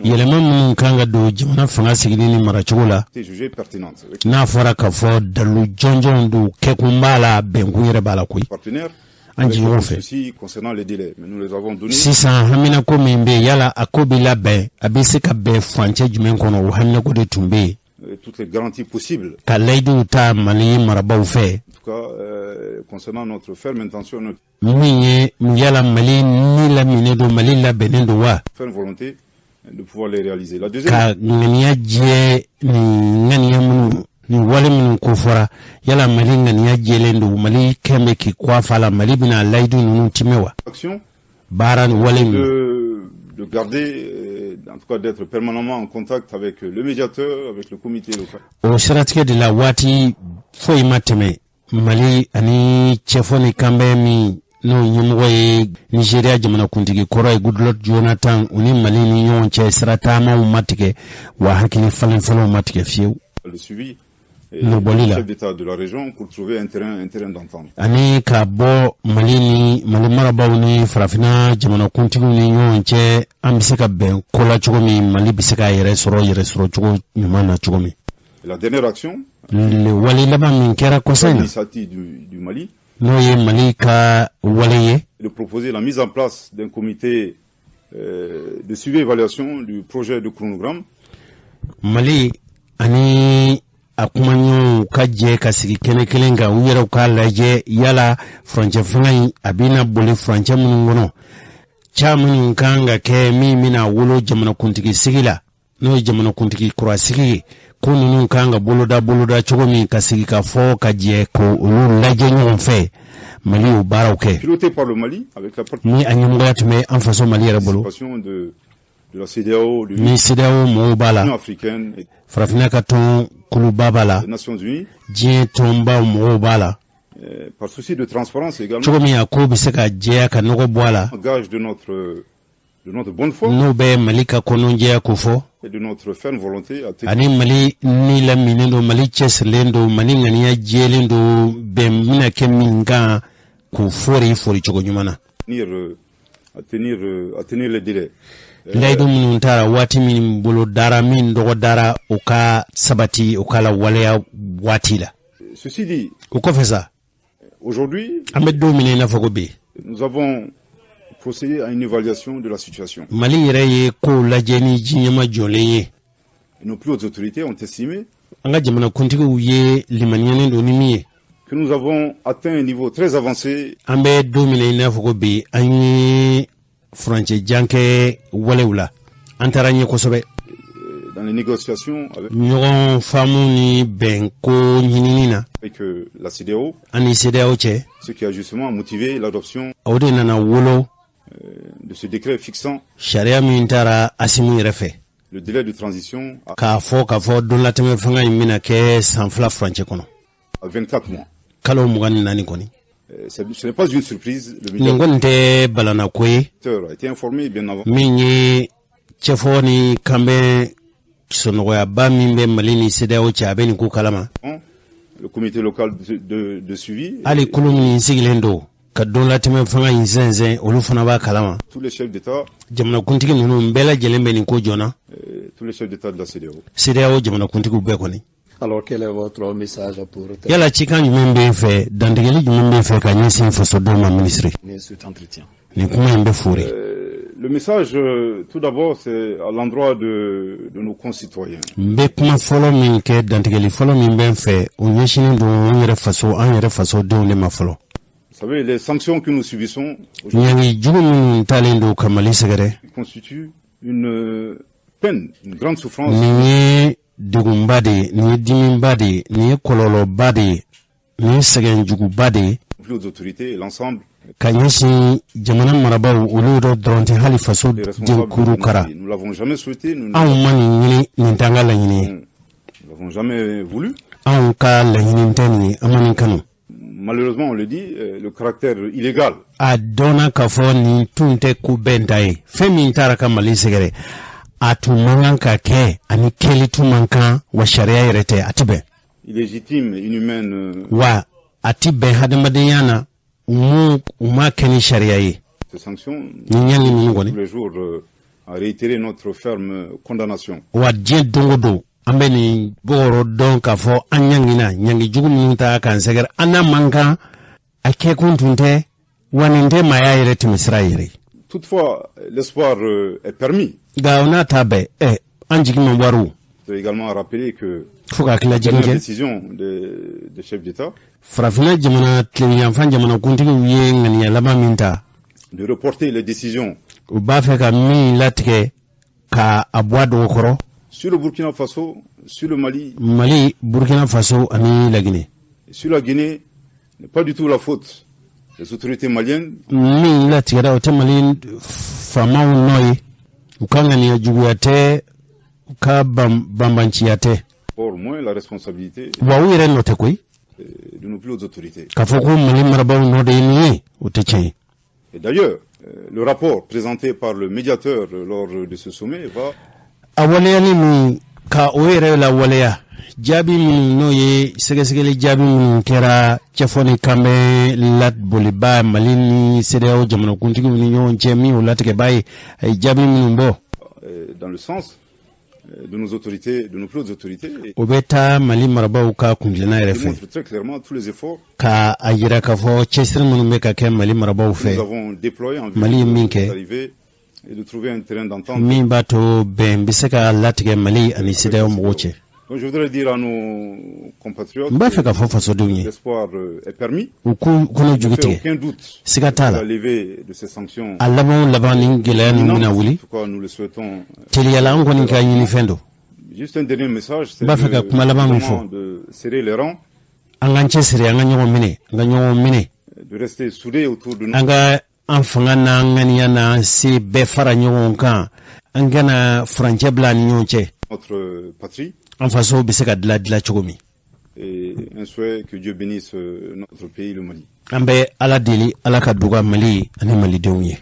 Yɛlɛma minnu kan ka don jamana fanga sigili ni maracogo la, n'a fɔra k'a fɔ dalu jɔnjɔnw don, kɛkun b'a la, bɛnkun yɛrɛ b'a la koyi, an jɛɲɔgɔn fɛ. Sisan haminako min bɛ yen, yala a ko bɛ labɛn, a bɛ se ka bɛn furancɛ jumɛn kɔnɔ, o haminako de tun bɛ yen, ka layiduw ta Mali marabaaw fɛ. Min ye, yala Mali ni laminen don, Mali labɛnnen don wa ka ŋaniya jɛ ni ŋaniya minnu ni wale minnu ko fɔra? Yala Mali ŋaniya jɛlen don, Mali kɛn bɛ k'i kɔ a fa la, Mali bɛna layidu ninnu timɛ wa? Baara ni wale minnu de garder, en tout cas d'être permanemment en contact avec le médiateur, avec le comité local. O siratigɛ de la, waati foyi ma tɛmɛ, Mali ani cɛfɔ ni kanbɛn min n'o ɲɛmɔgɔ ye Nigeriya jamanakuntigi kɔrɔ ye Goodluck Jonathan, u ni Mali ni ɲɔgɔn cɛ sira taamaw ma tigɛ wa, hakili falen falenw ma tigɛ fiyewu. Nɔbɔli la ani ka bɔ Mali ni Mali marabaaw ni farafinna jamanakuntigiw ni ɲɔgɔn cɛ, an bɛ se ka bɛn ko la cogo min, Mali bɛ se k'a yɛrɛ sɔrɔ, yɛrɛ sɔrɔ cogo ɲuman na cogo min. Wale laban min kɛra kɔsa in na, n'o ye Mali ka wale ye, de proposer la mise en place d'un comité de suivi évaluation du projet de chronogramme. Mali ani a kumaɲɔgɔnw ka jɛ ka sigi kɛnɛ kelen kan, u yɛrɛw k'a lajɛ yala furancɛ fanga in a bɛna boli furancɛ minnu kɔnɔ, ca minnu kan ka kɛ min bɛna wolo jamanakuntigi sigi la, n'o ye jamanakuntigi kura sigi ye, ko ninnu kan ka boloda cogo min, ka sigi ka fɔ ka jɛ ko olu lajɛ ɲɔgɔn fɛ. Mali y'o baaraw kɛ ni a ɲɛmɔgɔya tun bɛ an faso Mali yɛrɛ bolo, ni CEDEAO mɔgɔw b'a la, farafinna ka tɔn kuluba b'a la, diɲɛ tɔnbaw mɔgɔw b'a la, cogo min a ko bɛ se ka jɛya ka nɔgɔ bɔ a la, n'o bɛ Mali ka kɔnɔjɛya ko fɔ, ani Mali ni laminen don, Mali cɛsirilen don, Mali ŋaniya jɛlen don, bɛn bɛna kɛ min kan, k'o fɔri fori cogo ɲuman na. Layidu minnu taara, waati min bolo dara, min dɔgɔ dara, o ka sabati, o ka la waleya waati la. O kɔfɛ sa, an bɛ don min na i n'a fɔ ko bi, procéder à une évaluation de la situation. Mali yɛrɛ ye kow lajɛ ni jiɲɛma jɔlen ye. Nos plus hautes autorités ont estimé an ka jamanakuntigiw ye limaniyanen don ni min ye que nous avons atteint un niveau très avancé. An bɛ don min na i n'a fɔ ko bi, an ye furancɛ jan kɛ walew la, an taara ɲɛ kosɛbɛ dans les négociations avec ɲɔgɔn faamu ni bɛnko ɲinini na avec la CEDEAO, ani CEDEAO cɛ. Ce qui a justement motivé l'adoption o de nana wolo de ce décret fixant sariya min taara Asimu yɛrɛ fɛ le délai de transition k'a fɔ donlatɛmɛ fanga in bɛna kɛ san 2 furancɛ kɔnɔ, à 24 mois. Kalo 24 kɔni. Ce n'est pas une surprise. Le Nin kɔni tɛ balanako ye. médiateur a été informé bien avant. Min ye cɛfɔ ni kanbɛn sɔnɔgɔyaba min bɛ Mali ni CEDEAO cɛ, a bɛ nin ko kalama. Le comité local de suivi. Hali kulu min sigilen don Ka don latɛmɛ fanga in sɛnsɛn, olu fana b'a kalama. Tous les chefs d'État, Jamanakuntigi ninnu bɛɛ lajɛlen bɛ nin ko joona. Tous les chefs d'État de la CEDEAO. CEDEAO jamanakuntigiw bɛɛ kɔni. Alors, quel est votre message pour Yala cikan jumɛn bɛ fɛ, dantigɛli jumɛn bɛ fɛ ka ɲɛsin fasodenw ma, minisiri? Terminer cet entretien? Nin kuma in bɛ fori. Le message, tout d'abord, c'est à l'endroit de nos concitoyens. N bɛ kuma fɔlɔ min kɛ, dantigɛli fɔlɔ min bɛ n fɛ, o ɲɛsinnen don an yɛrɛ faso, an yɛrɛ fasodenw de ma fɔlɔ. Vous savez, les sanctions que nous subissons aujourd'hui Ɲangi jugu minnu talen don ka Mali sɛgɛrɛ, constituent une peine, une grande souffrance nin ye degunba de ye, nin ye dimiba de ye, nin ye kɔlɔlɔba de ye, nin ye sɛgɛn juguba de ye plus aux autorités et l'ensemble ka ɲɛsin jamana marabaaw, olu yɛrɛ dɔrɔn tɛ, hali faso des responsables de denkuru notre kara. pays. Nous l'avons jamais souhaité, nous ne Anw ma nin ɲini, nin t'an ka laɲini ye. l'avons jamais voulu. Anw ka laɲini tɛ nin ye, an ma nin kanu. Malheureusement, on le dit, le caractère illégal A dɔnna k'a fɔ nin tun tɛ ko bɛn ta ye. Fɛn min taara ka Mali sɛgɛrɛ, a tun man kan ka kɛ, ani kɛli tun man kan wa, sariya yɛrɛ tɛ, a ti bɛn. illégitime et inhumaine Wa a ti bɛn hadamadenya na, u mu u ma kɛ ni sariya ye. ces sanctions, Ni ɲangi ninnu tous kɔni, les jours, à réitérer notre ferme condamnation. wa diɲɛ don o don, an bɛ nin bɔgɔrɔ dɔn k'a fɔ an ɲangina, ɲangi jugu minnu ta k'an sɛgɛrɛ, an n'a man kan, a kɛkun tun tɛ wa, nin tɛ maaya yɛrɛ tɛmɛsira yɛrɛ ye. Toutefois, l'espoir est permis. Nka o n'a ta bɛɛ, an jigi ma wariw. Je dois également rappeler que Fo ka la tila jigin dernière kɛ. décision des chefs d'État Farafinna jamana tilebiyanfan jamanakuntigiw ye ŋaniya laban min ta de reporter les décisions u b'a fɛ ka min latigɛ ka a bɔ a dɔgɔkɔrɔ sur le Burkina Faso, sur le Mali, Mali, Burkina Faso ani Laginɛ et sur la Guinée n'est pas du tout la faute des autorités maliennes. Min latigɛra, o tɛ Mali faamaw nɔ ye, u ka ŋaniya juguya tɛ, u ka banbanciya tɛ. Or moins la responsabilité Wa u yɛrɛ nɔ tɛ koyi. De nos plus hautes autorités. K'a fɔ ko Mali marabaaw nɔ de ye nin ye, o tɛ tiɲɛ ye. Et d'ailleurs, le rapport présenté par le médiateur lors de ce sommet va A waleyali min ka o yɛrɛ la waleya, jaabi minnu n'o ye sɛgɛsɛgɛli jaabi minnu kɛra cɛfɔ ni kanbɛn laboliba Mali ni CEDEAO jamanakuntigiw ni ɲɔgɔn cɛ, min o latigɛba ye, a ye jaabi minnu bɔ, dans le sens de nos autorités, de nos plus hautes autorités, et o bɛ taa Mali marabaaw ka kuntilenna yɛrɛ fɛ, démontre très clairement tous les efforts ka a yira k'a fɔ cɛsiri minnu bɛ ka kɛ Mali marabaaw que nous fɛ, avons déployés en vue Mali ye min kɛ d'arriver et de trouver un terrain d'entente. min b'a to bɛn bɛ se ka latigɛ Mali ani CEDEAO mɔgɔw cɛ. Donc je voudrais dire à nos compatriotes N b'a fɛ que k'a fɔ fasodenw ye l'espoir est permis. u k'u kɔnɔ Il jugu ne fait tigɛ. aucun doute Siga t'a la, la levée de ces sanctions. a laban o laban, ni gɛlɛya ninnu bɛna En wuli tout cas, nous le souhaitons. teliyala, an kɔni ka ɲini fɛn don. Juste un dernier message, c'est N b'a fɛ ka kuma laban min évidemment fɔ, de serrer les rangs, an k'an cɛsiri, an ka ɲɔgɔn minɛ, an ka ɲɔgɔn minɛ, de rester soudés autour de nous. an ka an fanga n'an ŋaniya n'an se bɛɛ fara ɲɔgɔn kan, an kana furancɛ bila an ni ɲɔgɔn cɛ, Notre patrie an fasow bɛ se ka dila dila cogo min. Et un souhait que Dieu bénisse notre pays, le Mali. An bɛ Ala deli, Ala ka duga Mali ani malidenw ye.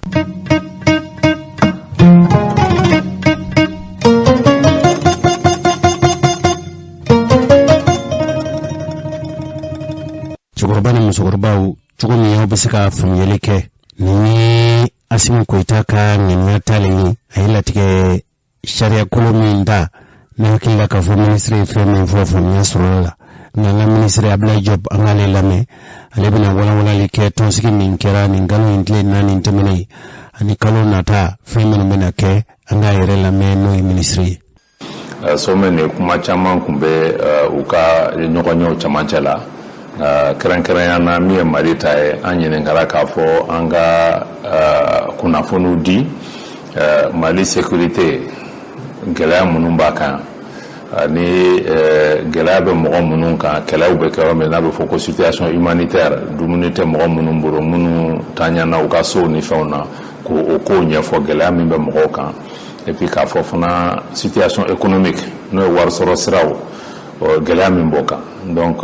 Cɛkɔrɔba ni musokɔrɔbaw, cogo min aw bɛ se ka faamuyali kɛ, nin ye Asimi Koyita ka ŋaniya talen ye. A ye latigɛ sariyakolo min ta, ne hakili la k'a fɔ minisiri ye fɛn min fɔ, faamuya sɔrɔla la. Nka an ka minisiri Abulayi Jɔp, an k'ale lamɛn, ale bɛna walawalali kɛ tɔnsigi min kɛra nin kalo in tile 4 tɛmɛnen ani kalo nata, fɛn minnu bɛna kɛ. An k'a yɛrɛ lamɛn, n'o ye minisiri ye. Sommet nin, kuma caman tun bɛ u ka ɲɔgɔnyew camancɛ la, kɛrɛnkɛrɛnya na min ye Mali ta ye. An ɲininkara k'a fɔ an ka kunnafoniw di Mali sécurité gɛlɛya minnu b'a kan, ani gɛlɛya bɛ mɔgɔ minnu kan, kɛlɛw bɛ kɛ yɔrɔ min n'a bɛ fɔ ko situation humanitaire, dumuni tɛ mɔgɔ minnu bolo, minnu tanyana u ka sow ni fɛnw na, k'o kow ɲɛfɔ, gɛlɛya min bɛ mɔgɔw kan. Et puis k'a fɔ fana situation économique, n'o ye warisɔrɔ siraw gɛlɛya min b'o kan. Donc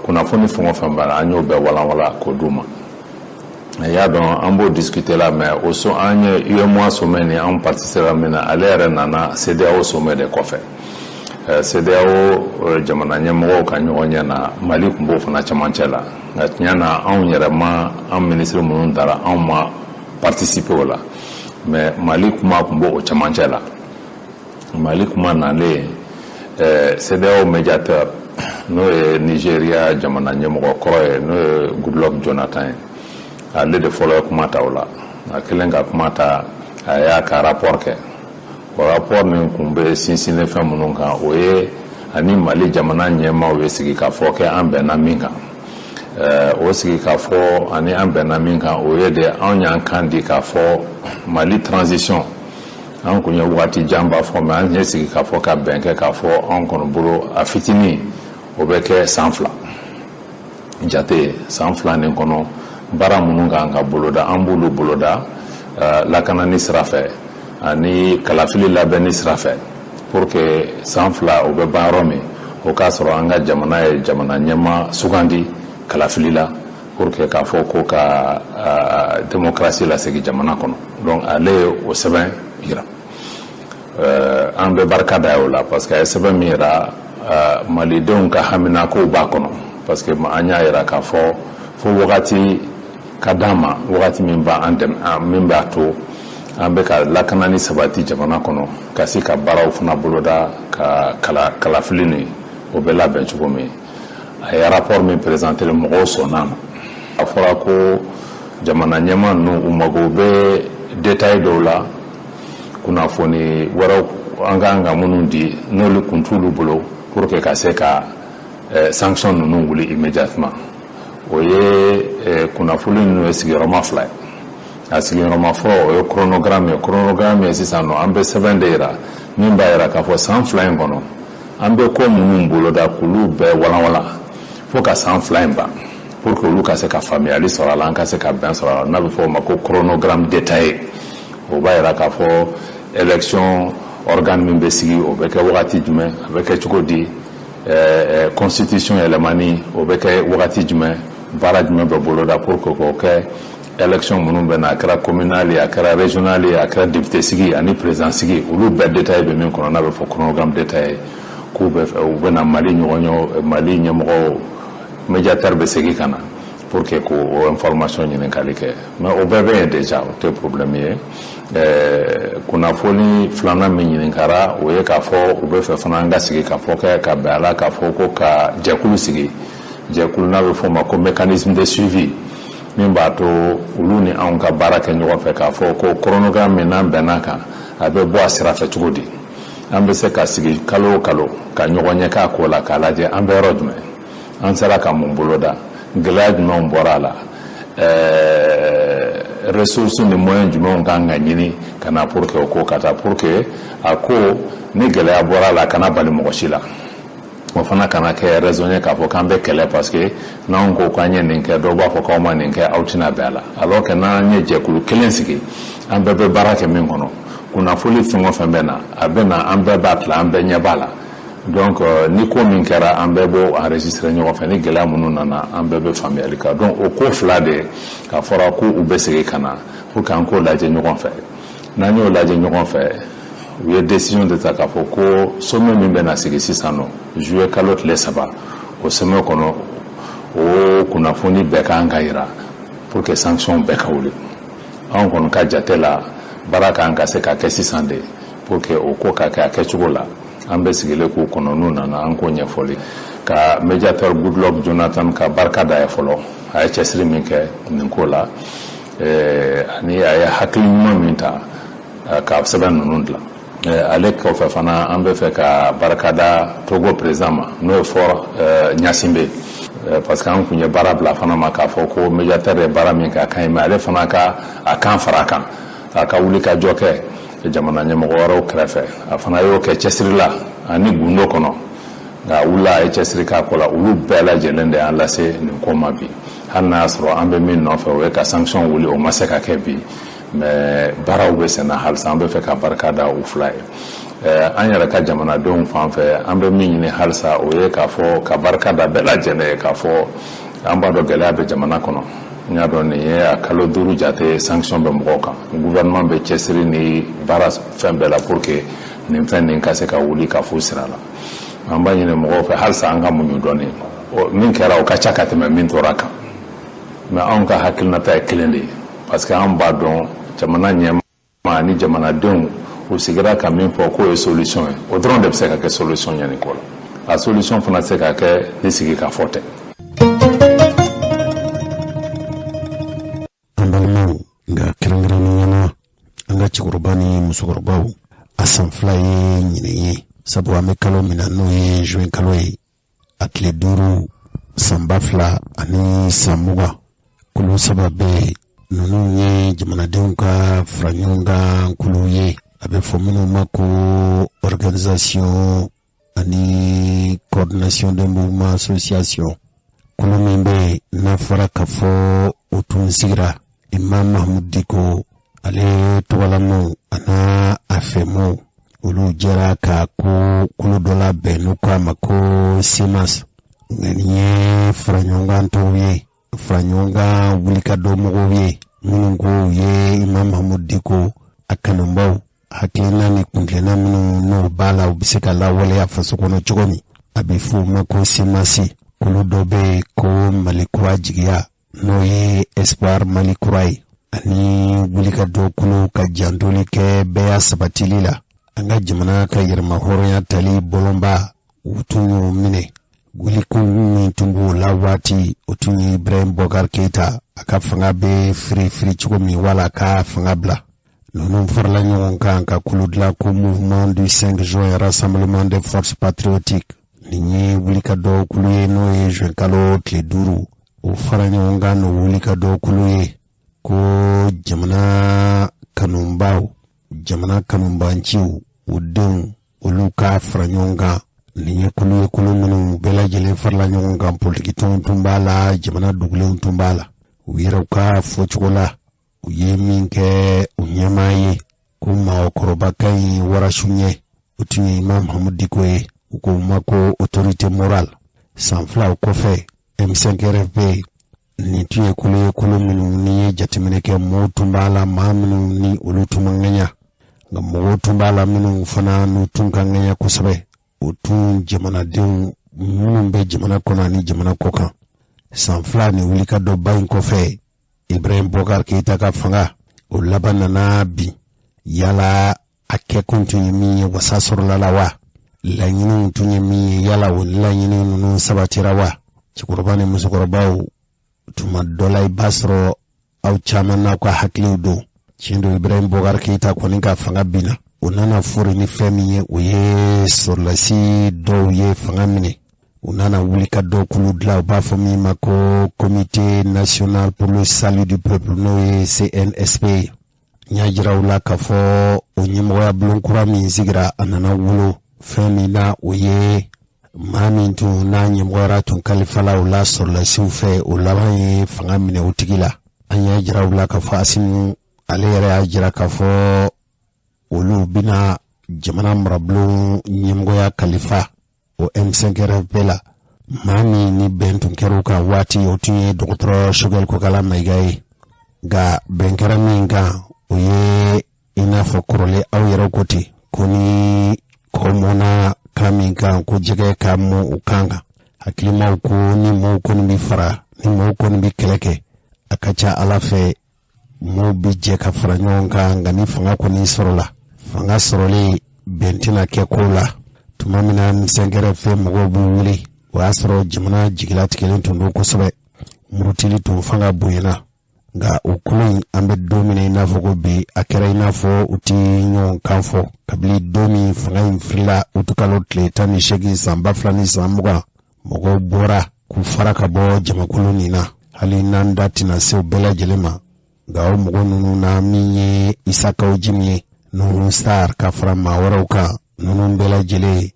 kunnafoni fɛn o fɛn b'a la, an y'o bɛɛ walanwalan k'o d'u ma. I y'a dɔn, an b'o discuter la, mais o so an ye UEMOA sommet ni an participera min na, ale yɛrɛ nana CEDEAO sommet de kɔfɛ. CEDEAO jamana ɲɛmɔgɔw ka ɲɔgɔnye na, Mali tun b'o fana cɛmancɛ la. Nka tiɲɛ na, anw yɛrɛ ma, an minisiri minnu taara, anw ma participer o la, mais Mali kuma tun b'o cɛmancɛ la. Mali kuma nalen, CEDEAO médiateur, n'o ye Nigeria jamana ɲɛmɔgɔ kɔrɔ ye, n'o ye Goodluck Jonathan ye, ale de fɔlɔ ye kuma ta o la. A kɛlen ka kuma ta, a y'a ka rapport kɛ. O rapport nin kun bɛ sinsinni fɛn minnu kan, o ye ani Mali jamana ɲɛmaaw ye sigikafɔ kɛ, an bɛnna min kan. O sigikafɔ ani an bɛnna min kan, o ye de anw y'an kan di k'a fɔ Mali transition, an kun ye waati janba fɔ, mais an ye sigikafɔ ka bɛn kɛ k'a fɔ anw kɔni bolo, a fitinin o bɛ kɛ san 2 jate. San 2 nin kɔnɔ, baara minnu kan ka boloda, an b'olu boloda lakanani sira fɛ ani kalafili labɛnni sira fɛ, pour que san 2 o bɛ ban yɔrɔ min, o k'a sɔrɔ an ka jamana ye jamana ɲɛma sugandi kalafili la, pour que k'a fɔ ko ka démocratie lasegin jamana kɔnɔ. Donc ale ye o sɛbɛn yira, an bɛ barika da ye o la, parce que a ye sɛbɛn min yira, malidenw ka haminakow b'a kɔnɔ, parce que an y'a yira k'a fɔ fo wagati ka d'an ma, wagati min b'an dɛmɛ, min b'a to an bɛ ka lakanani sabati jamana kɔnɔ, ka se ka baaraw fana boloda, ka kalafili nin o bɛ labɛn cogo min. A ye rapport min présenté, mɔgɔw sɔnna a ma. A fɔra ko jamana ɲɛmaa ninnu, u mago bɛ détail dɔw la, kunnafoni wɛrɛw an kan ka minnu di, n'olu kun t'olu bolo, pour que ka se ka sanction ninnu wuli immédiatement. O ye kunnafoni ninnu ye sigiyɔrɔma 2 ye. A sigiyɔrɔma fɔlɔ, o ye chronogramme ye. Chronogramme ye sisan nɔ, an bɛ sɛbɛn de yira min b'a yira k'a fɔ san 2 in kɔnɔ, an bɛ ko minnu boloda, k'olu bɛɛ walanwalan fo ka san 2 in ban, pour que olu ka se ka faamuyali sɔrɔ a la, an ka se ka bɛn sɔrɔ a la. N'a bɛ fɔ o ma ko chronogramme détaillé. O b'a yira k'a fɔ élection organe min bɛ sigi, o bɛ kɛ wagati jumɛn, a bɛ kɛ cogo di, constitution yɛlɛmani, o bɛ kɛ wagati jumɛn, baara jumɛn bɛ boloda pour que k'o kɛ, élection minnu bɛ na, a kɛra communal ye, a kɛra régional ye, a kɛra député sigi ani président sigi, olu bɛɛ détaillé bɛ min kɔnɔ, n'a bɛ fɔ chronogramme détaillé. K'u bɛ fɛ u bɛ na Mali ɲɔgɔn, Mali ɲɛmɔgɔw médiateur bɛ segin ka na pour que k'o information ɲininkali kɛ. Mais o bɛɛ bɛ yen déjà, o tɛ problème ye. Kunnafoni filanan min ɲininkara, o ye k'a fɔ u bɛ fɛ fana an ka sigi k'a fɔ kɛ ka bɛn a la k'a fɔ ko ka jɛkulu sigi, jɛkulu n'a bɛ fɔ o ma ko mécanisme de suivi, min b'a to olu ni anw ka baara kɛ ɲɔgɔn fɛ, k'a fɔ ko chronogramme min n'an bɛn'a kan, a bɛ bɔ a sira fɛ cogo di, an bɛ se ka sigi kalo o kalo ka ɲɔgɔn ɲɛ k'a ko la, k'a lajɛ an bɛ yɔrɔ jumɛn, an sera ka mun boloda, gɛlɛya jumɛnw bɔra a la, ressources ni moyens jumɛnw kan ka ɲini ka na pour que o ko ka taa, pour que a ko ni gɛlɛya bɔra a la, a kana bali mɔgɔ si la. O fana kana kɛ raison ye k'a fɔ k'an bɛ kɛlɛ, parce que n'anw ko k'an ye nin kɛ, dɔw b'a fɔ k'aw ma nin kɛ, aw tɛna bɛn a la. Alors que n'an ye jɛkulu kelen sigi, an bɛɛ bɛ baara kɛ min kɔnɔ, kunnafoni fɛn o fɛn bɛ na, a bɛ na, an bɛɛ b'a tila, an bɛɛ ɲɛ b'a la. Donc ni ko min kɛra, an bɛɛ b'o enregistrer ɲɔgɔn fɛ. Ni gɛlɛya minnu nana, an bɛɛ bɛ faamuyali kɛ. Donc o ko 2 de k'a fɔra ko u bɛ segin ka na pour que an k'o lajɛ ɲɔgɔn fɛ. N'an y'o lajɛ ɲɔgɔn fɛ, u ye décision de ta k'a fɔ ko sommet min bɛ na sigi sisan nɔ, juillet kalo tile 3, o sommet kɔnɔ, o kunnafoni bɛɛ kan ka yira pour que sanction bɛɛ ka wuli. Anw kɔni ka jate la, baara kan ka se ka kɛ sisan de pour que o ko ka kɛ a kɛcogo la. An bɛ sigilen k'u kɔnɔ, n'u nana, an k'o ɲɛfɔli ka médiateur Goodluck Jonathan ka barika da ye fɔlɔ, a ye cɛsiri min kɛ nin ko la, ani a ye hakili ɲuman min ta ka sɛbɛn ninnu dilan. Ale kɔfɛ fana, an bɛ fɛ ka barika da Togo président ma, n'o ye Faure Gnassingbé, parce que an kun ye baara bila fana ma k'a fɔ ko médiateur ye baara min kɛ, a ka ɲi, mais ale fana ka a kan fara a kan, a ka wuli ka jɔ kɛ jamana ɲɛmɔgɔ wɛrɛw kɛrɛfɛ. A fana y'o kɛ cɛsiri la ani gundo kɔnɔ, nka wula a ye cɛsiri k'a ko la. Olu bɛɛ lajɛlen de y'an lase nin ko ma bi. Hali n'a y'a sɔrɔ an bɛ min nɔfɛ, o ye ka sanction wuli, o ma se ka kɛ bi, mais baaraw bɛ sen na halisa. An bɛ fɛ ka barika da u 2 ye. An yɛrɛ ka jamanadenw fan fɛ, an bɛ min ɲini halisa, o ye k'a fɔ ka barika da bɛɛ lajɛlen ye, k'a fɔ an b'a dɔn gɛlɛya bɛ jamana kɔnɔ. N y'a dɔn nin ye a kalo 5 jate, sanction bɛ mɔgɔw kan. Gouvernement bɛ cɛsiri ni baara fɛn bɛɛ la pour que nin fɛn nin ka se ka wuli ka fu sira la. An b'a ɲini mɔgɔw fɛ halisa an ka muɲu dɔɔni. Min kɛra, o ka ca ka tɛmɛ min tora kan, mais anw ka hakilinata ye kelen de ye, parce que an b'a dɔn jamana ɲɛmaa ni jamanadenw u sigira ka min fɔ k'o ye solution ye, o dɔrɔn de bɛ se ka kɛ solution ye nin ko la. A solution fana tɛ se ka kɛ ni sigi ka fɔ tɛ. An balimaw, nka kɛrɛnkɛrɛnnenya na an ka cɛkɔrɔba ni musokɔrɔbaw, a san 2 ye ɲinɛ ye, sabu an bɛ kalo min na, n'o ye juin kalo ye, a tile 5, san 2020, kulu 3 bɛ yen. Ninnu ye jamanadenw ka fara ɲɔgɔn kan kulu ye, a bɛ fɔ minnu ma ko organisation ani coordination des mouvements association. Kulu min bɛ yen n'a fɔra k'a fɔ o tun sigira Imam Mahmoud Dicko ale tɔgɔlamaw a n'a a fɛmɔw, olu jɛra ka ko kulu dɔ labɛn n'u ko a ma ko CMAS. Nka nin ye fara ɲɔgɔn kan tɔw ye, fara ɲɔgɔn kan wulikajɔ mɔgɔw ye minnu ko u ye Imam Mahmoud Dicko a kanubaw, hakilina ni kuntilenna minnu n'o b'a la, u bɛ se ka lawaleya faso kɔnɔ cogo min, a bɛ f'o ma ko CMAS. Kulu dɔ bɛ yen ko Mali kura jigiya, n'o ye Espoir Mali kura ye, ani wulikajɔ kulu ka jantoli kɛ bɛɛ sabatili la, an ka jamana ka yɛrɛma hɔrɔnya tali bɔlɔnba, u tun y'o minɛ. Wulikun min tun b'o la waati, o tun ye Ibrahim Boubacar Keïta a ka fanga bɛ firifiri cogo min, wala ka fanga bila. Ninnu farala ɲɔgɔn kan ka kulu dilan ko Mouvement du 5 juin, Rassemblement des forces patriotiques. Nin ye wulikajɔ kulu ye, n'o ye juin kalo tile 5, o fara ɲɔgɔn kan n'o wulikajɔ kulu ye ko jamana kanubaw, jamana kanubanciw, o denw, olu ka fara ɲɔgɔn kan. Nin ye kulu ye, kulu minnu bɛɛ lajɛlen farala ɲɔgɔn kan, politikitɔnw tun b'a la, jamana dugulenw tun b'a la. U yɛrɛw ka fɔcogo la, u ye min kɛ u ɲɛmaa ye ko maakɔrɔba ka ɲi warasu ɲɛ, o tun ye Imam Mahmoud Dicko ye, u ko ma ko autorité morale. San 2 o kɔfɛ, M5 RFP, nin tun ye kulu ye, kulu minnu ni ye jateminɛ kɛ, mɔgɔw tun b'a la, maa minnu ni olu tun man ŋaɲa, nka mɔgɔw tun b'a la minnu fana n'u tun ka ŋaɲa kosɛbɛ, o tun jamanadenw minnu bɛ jamana kɔnɔ ani jamana kɔ kan. San 2 ni wulikajɔba in kɔfɛ, Ibrahim Boubacar Keïta ka fanga o laban nana bin. Yala a kɛkun tun ye min ye, wasa sɔrɔla la wa? Laɲiniw tun ye min ye, yala o laɲini ninnu sabatira wa? Cɛkɔrɔba ni musokɔrɔbaw, tuma dɔ la i b'a sɔrɔ aw caman n'aw ka hakiliw don. Tiɲɛ don, Ibrahim Boubacar Keïta kɔni ka fanga binna, o nana fori ni fɛn min ye, o ye sɔrɔlasi dɔw ye fanga minɛ, u nana wuli ka dɔ kulu dilan, u b'a fɔ min ma ko Comité national pour le salut du peuple, n'o ye CNSP ye. N y'a jira u la k'a fɔ o ɲɛmɔgɔya bulon kura min sigira, a nana wolo fɛn min na, o ye maa min tun n'a ɲɛmɔgɔyara tun kalifala o la sɔrɔlasiw fɛ, o laban ye fanga minɛ o tigi la. An y'a jira u la k'a fɔ Assimi ale yɛrɛ y'a jira k'a fɔ olu bɛna jamana marabulon ɲɛmɔgɔya kalifa o M5 RFP la. Maa min ni bɛn tun kɛra o kan waati, o tun ye dɔgɔtɔrɔ Choguel Kokalla Maïga ye. Nka bɛn kɛra min kan, o ye i n'a fɔ kɔrɔlen aw yɛrɛ ko ten ko ni kɔ mɔnna kan min kan, ko jɛgɛ ka mɔ o kan kan. Hakilimaw ko ni mɔɔw kɔni bɛ fara, ni mɔɔw kɔni bɛ kɛlɛ kɛ, a ka ca Ala fɛ mɔɔw bɛ jɛ ka fara ɲɔgɔn kan. Nka ni fanga kɔni sɔrɔla, fanga sɔrɔlen, bɛn tɛna kɛ ko la. Tuma min na M5 RFP mɔgɔw b'u wuli, o y'a sɔrɔ jamana jigilatigɛlen tun don kosɛbɛ, murutili tun fanga bonyana. Nka o kulu in, an bɛ don min na i n'a fɔ ko bi, a kɛra i n'a fɔ u ti ɲɔgɔn kan fɔ kabini don min fanga in firila utukalo tile 18 san 2020. Mɔgɔw bɔra k'u fara ka bɔ jamakulu nin na, hali n'an da tɛna se o bɛɛ lajɛlen ma. Nka o mɔgɔ ninnu na, min ye Issa Kaou Djim ye, Nouhoum Sarr, ka fara maa wɛrɛw kan, ninnu bɛɛ lajɛlen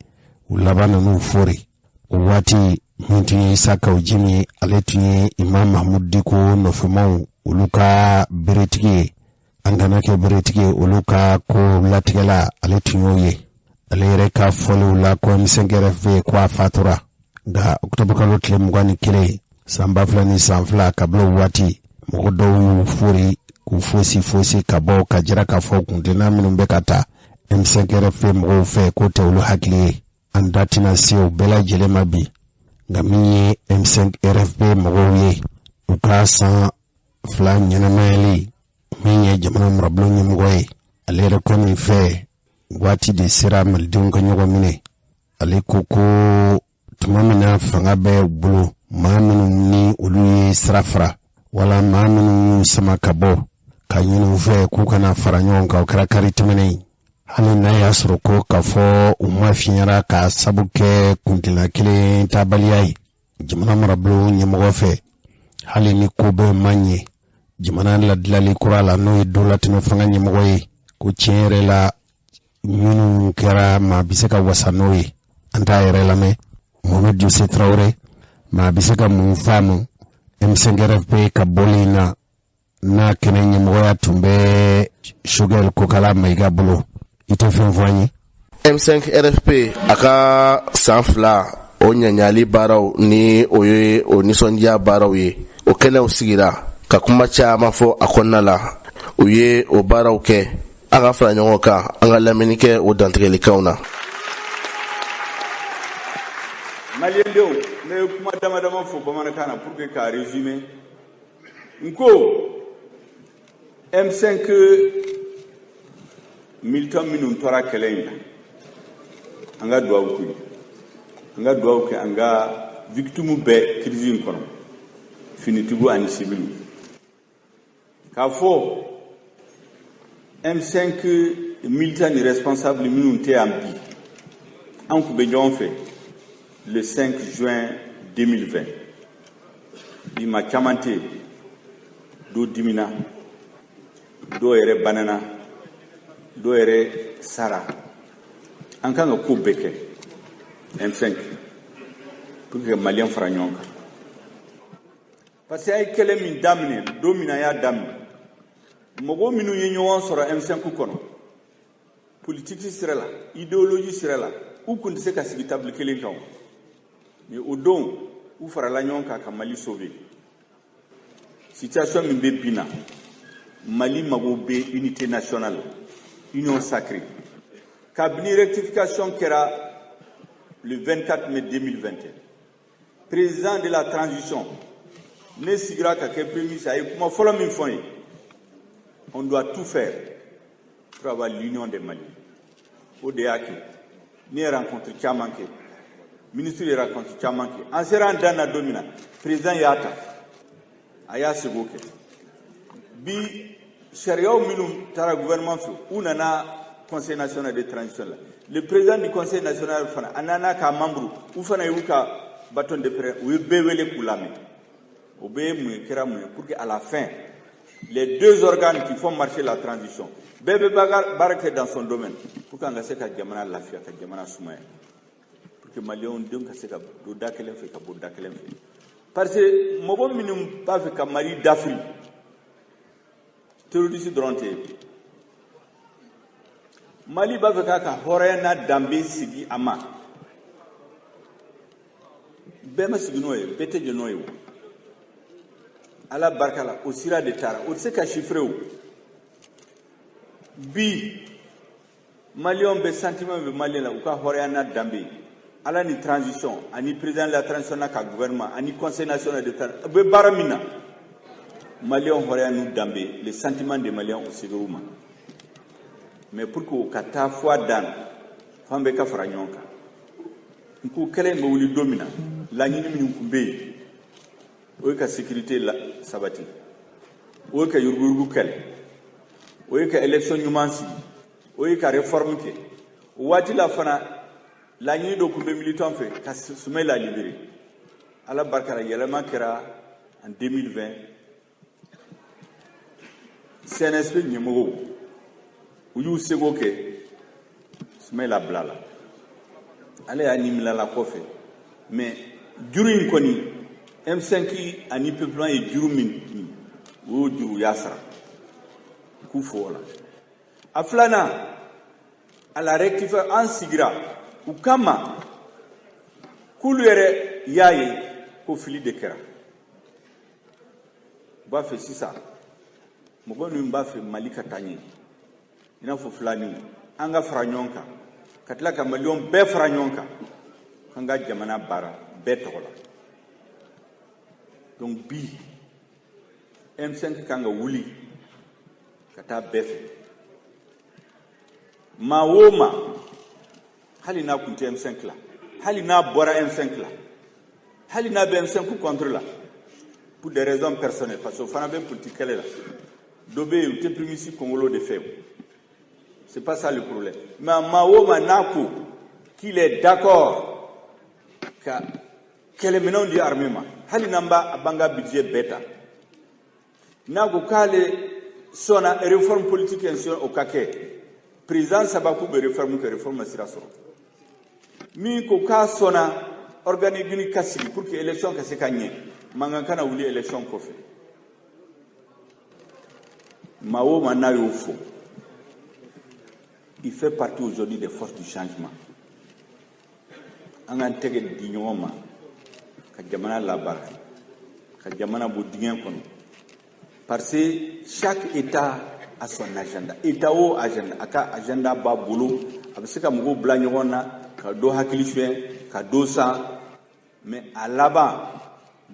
u laban ninnu fori. O waati min tun ye Issa Kaou Djim ye, ale tun ye Imam Mahmoud Dicko nɔfɛmaw olu ka beretigi ye, an kana kɛ beretigi ye, olu ka ko latigɛla, ale tun y'o ye. Ale yɛrɛ ka fɔliw la ko M5 RFP ko a fatura. Nka octobre kalo tile 21 san 2002, kabini o waati mɔgɔ dɔw y'u fori k'u fosi fosi ka bɔ ka jira k'a fɔ kuntilenna minnu bɛ ka ta M5 RFP mɔgɔw fɛ, k'o tɛ olu hakili ye. An da tɛna se o bɛɛ lajɛlen ma bi, nka min ye M5 RFP mɔgɔw ye, u ka san 2 ɲɛnamayali, min ye jamana marabolo ɲɛmɔgɔ ye, ale yɛrɛ kɔni fɛ waati de sera malidenw ka ɲɔgɔn minɛ. Ale ko ko tuma min na fanga bɛ u bolo, maa minnu ni olu ye sira fara wala maa minnu y'u sama ka bɔ ka ɲini u fɛ k'u kana fara ɲɔgɔn kan, o kɛra kari tɛmɛnen ye. Hali n'a y'a sɔrɔ ko k'a fɔ u ma fiɲɛra k'a sabu kɛ kuntilenna kelen tabaliya ye jamana marabolo ɲɛmɔgɔ fɛ, hali ni ko bɛɛ ma ɲɛ jamana ladilali kura la, n'o ye donlatɛmɛ fanga ɲɛmɔgɔ ye, ko tiɲɛ yɛrɛ la minnu kɛra, maa bɛ se ka wasa n'o ye. An t'a yɛrɛ lamɛn. Mohamed Jose Traoré, maa bɛ se ka mun faamu M5 RFP ka bɔli in na, n'a kɛnɛ ɲɛmɔgɔya tun bɛ Choguel Kokala Maïga bolo? I tɛ fɛn fɔ an ye. M5 RFP a ka san 2 o ɲaɲali baaraw ni o ye o nisɔndiya baaraw ye, o kɛnɛw sigira ka kuma caman fɔ a kɔnɔna la. U ye o baaraw kɛ. An ka fara ɲɔgɔn kan, an ka lamɛnni kɛ o dantigɛlikaw na. Maliyɛndenw, n bɛ kuma dama dama fɔ bamanankan na pour que k'a résumer. N ko M5 militant minnu tora kɛlɛ in na, an ka duwawu k'u ye, an ka duwawu kɛ an ka victime bɛɛ crise in kɔnɔ, finitigiw ani civiliw. K'a fɔ M5 militant ni responsable minnu tɛ yan bi, an tun bɛ ɲɔgɔn fɛ le 5 juin 2020. Bi maa caman tɛ yen, dɔw dimina, dɔw yɛrɛ banana, dɔw yɛrɛ sara. An kan ka ko bɛɛ kɛ M5 pour que maliyɛn fara ɲɔgɔn kan, parce que a ye kɛlɛ min daminɛ, don min na a y'a daminɛ, mɔgɔ minnu ye ɲɔgɔn sɔrɔ M5 kɔnɔ, politique sira la, idéologie sira la, u kun tɛ se ka sigi table kelen kan o. Mais o don u farala ɲɔgɔn kan ka Mali sauver. Situation min bɛ bi na, Mali mago bɛ unité nationale, union sacrée. Kabini rectification kɛra le 24 mai 2021, président de la transition, ne sigira ka kɛ premier ministre, a ye kuma fɔlɔ min fɔ n ye: on doit tout faire pour avoir l'union des Maliens. O de y'a kɛ ne ye rencontre caman kɛ, ministre ye rencontre caman kɛ. An sera an dan na don min na, président y'a ta, a y'a sego kɛ. Bi sariyaw minnu taara gouvernement fɛ, u nana Conseil national de transition la, le président du Conseil national fana, a nana k'a membre, u fana y'u ka bâton de pèlerin, u ye bɛɛ wele k'u lamɛn. O bɛɛ ye mun ye, kɛra mun ye, pour que à la fin, les deux organes qui font marcher la transition, bɛɛ bɛ baara kɛ dans son domaine pour que an ka se ka jamana lafiya, ka jamana sumaya, pour que maliyɛnw denw ka se ka don da kelen fɛ, ka bɔ da kelen fɛ. Parce que mɔgɔ minnu b'a fɛ ka Mali dafiri, terroriste dɔrɔn tɛ yen. Mali b'a fɛ k'a ka hɔrɔnya n'a danbe sigi a ma, bɛɛ ma sigi n'o ye, bɛɛ tɛ jɛn n'o ye. O Ala barika la, o sira de taara, o tɛ se ka chiffrer. O bi maliyɛnw bɛ sentiment bɛ maliyɛn la, u ka hɔrɔnya n'a danbe. Ala ni transition ani président de la transition n'a ka gouvernement ani Conseil national de transition u bɛ baara min na, maliyɛnw hɔrɔnya n'u danbe, le sentiment des Maliens, o seginna u ma. Mais pour que o ka taa fo a dan na, f'an bɛɛ ka fara ɲɔgɔn kan. N ko kɛlɛ in bɛ wuli don min na, laɲini minnu tun bɛ yen, o ye ka sécurité la sabati, o ye ka yuruguyurugu kɛlɛ, o ye ka élection ɲuman sigi, o ye ka réforme kɛ. O waati la fana, laɲini dɔ tun bɛ militant fɛ ka Soumaïla libéré. Ala barika la, yɛlɛma kɛra en 2020. CNSP ɲɛmɔgɔw, u y'u seko kɛ, Soumaïla bilala. Ale y'a nimilala kɔfɛ, mais juru in kɔni, M5 ani peuple ye juru min, u y'o juru, u y'a sara, k'u fo o la. A filanan, à la rectification, an sigira u kama k'olu yɛrɛ y'a ye ko fili de kɛra. U b'a fɛ sisan, mɔgɔ minnu b'a fɛ Mali ka taa ɲɛ, i n'a fɔ filaniw, an ka fara ɲɔgɔn kan. Ka tila ka maliyɛnw bɛɛ fara ɲɔgɔn kan k'an ka jamana baara bɛɛ tɔgɔ la. Donc bi M5 kan ka wuli ka taa bɛɛ fɛ. Maa o maa, hali n'a kun tɛ M5 la, hali n'a bɔra M5 la, hali n'a bɛ M5 contre la pour des raisons personnelles, parce que o fana bɛ politique kɛlɛ la, dɔ bɛ yen u tɛ premier kɔngolo de fɛ o, c'est pas ça le problème. Mais maa o maa n'a ko qu'il est d'accord ka kɛlɛminɛnw di armée ma, hali n'an b'a b'an ka budget bɛɛ ta, n'a ko k'ale sɔnna réforme politique in sɔn o ka kɛ, président saba k'u bɛ réforme kɛ, réforme ma sira sɔrɔ. Min ko k'a sɔnna organe unique ka sigi pour que élection ka se ka ɲɛ, mankan kana wuli élection kɔfɛ, maa o maa n'a y'o fɔ, il fait partie aujourd'hui des forces du changement. An k'an tɛgɛ di ɲɔgɔn ma ka jamana labaara, ka jamana bɔ dingɛ kɔnɔ, parce que chaque état a son agenda. État o agenda, a ka agenda b'a bolo, a bɛ se ka mɔgɔw bila ɲɔgɔn na ka dɔ hakili suɲɛ, ka dɔ san, mais a laban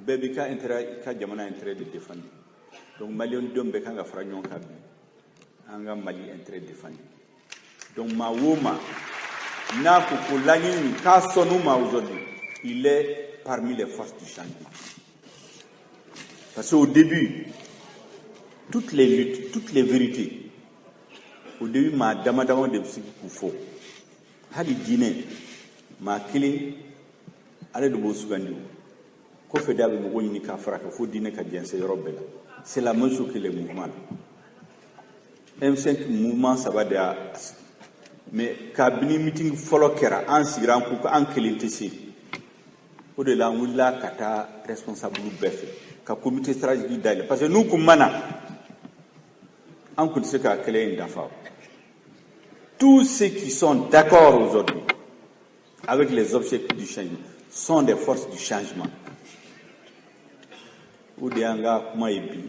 bɛɛ b'i ka intérêt, i ka jamana intérêt de défendre. Donc maliyɛn denw bɛɛ kan ka fara ɲɔgɔn kan bi, an ka Mali intérêt défendre. Donc maa o maa n'a ko ko laɲini k'a sɔnn'u ma, aujourd'hui il est parmi les forces du changement. Parce qu'au début, toutes les luttes, toutes les vérités, au début, maa dama dama de bɛ se k'u fɔ. Hali diinɛ, maa kelen ale de b'o sugandi, o kɔfɛ de a bɛ mɔgɔw ɲini k'a fara kan fo diinɛ ka jɛnsɛn yɔrɔ bɛɛ la. C'est la même chose que les mouvements là. M5 mouvement saba de y'a sigi, mais kabini meeting fɔlɔ kɛra, an sigira, an ko ko an kelen tɛ se. O de la an wulila ka taa responsable bɛɛ fɛ ka comité stratégique dayɛlɛ, parce que n'u kun ma na, an kun tɛ se ka kɛlɛ in dafa. Tous ceux qui sont d'accord aujourd'hui avec les objectifs du changement sont des forces du changement. O de y'an ka kuma ye bi,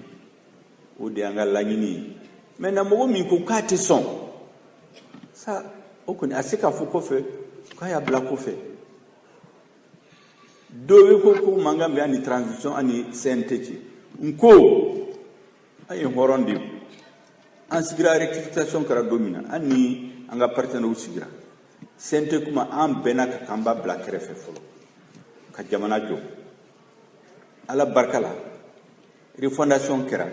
o de y'an ka laɲini ye. Maintenant, mɔgɔ min ko k'a tɛ sɔn sa, o kɔni a se k'a fɔ kɔfɛ k'a y'a bila kɔfɛ. Dɔ bɛ ko ko mankan bɛ an ni transition ani CNT cɛ. N ko an ye hɔrɔn de ye. An sigira, rectification kɛra don min na, an ni an ka partenaires sigira CNT kuma, an bɛnna ka k'an b'a bila kɛrɛfɛ fɔlɔ ka jamana jɔ. Ala barika la, refondation kɛra,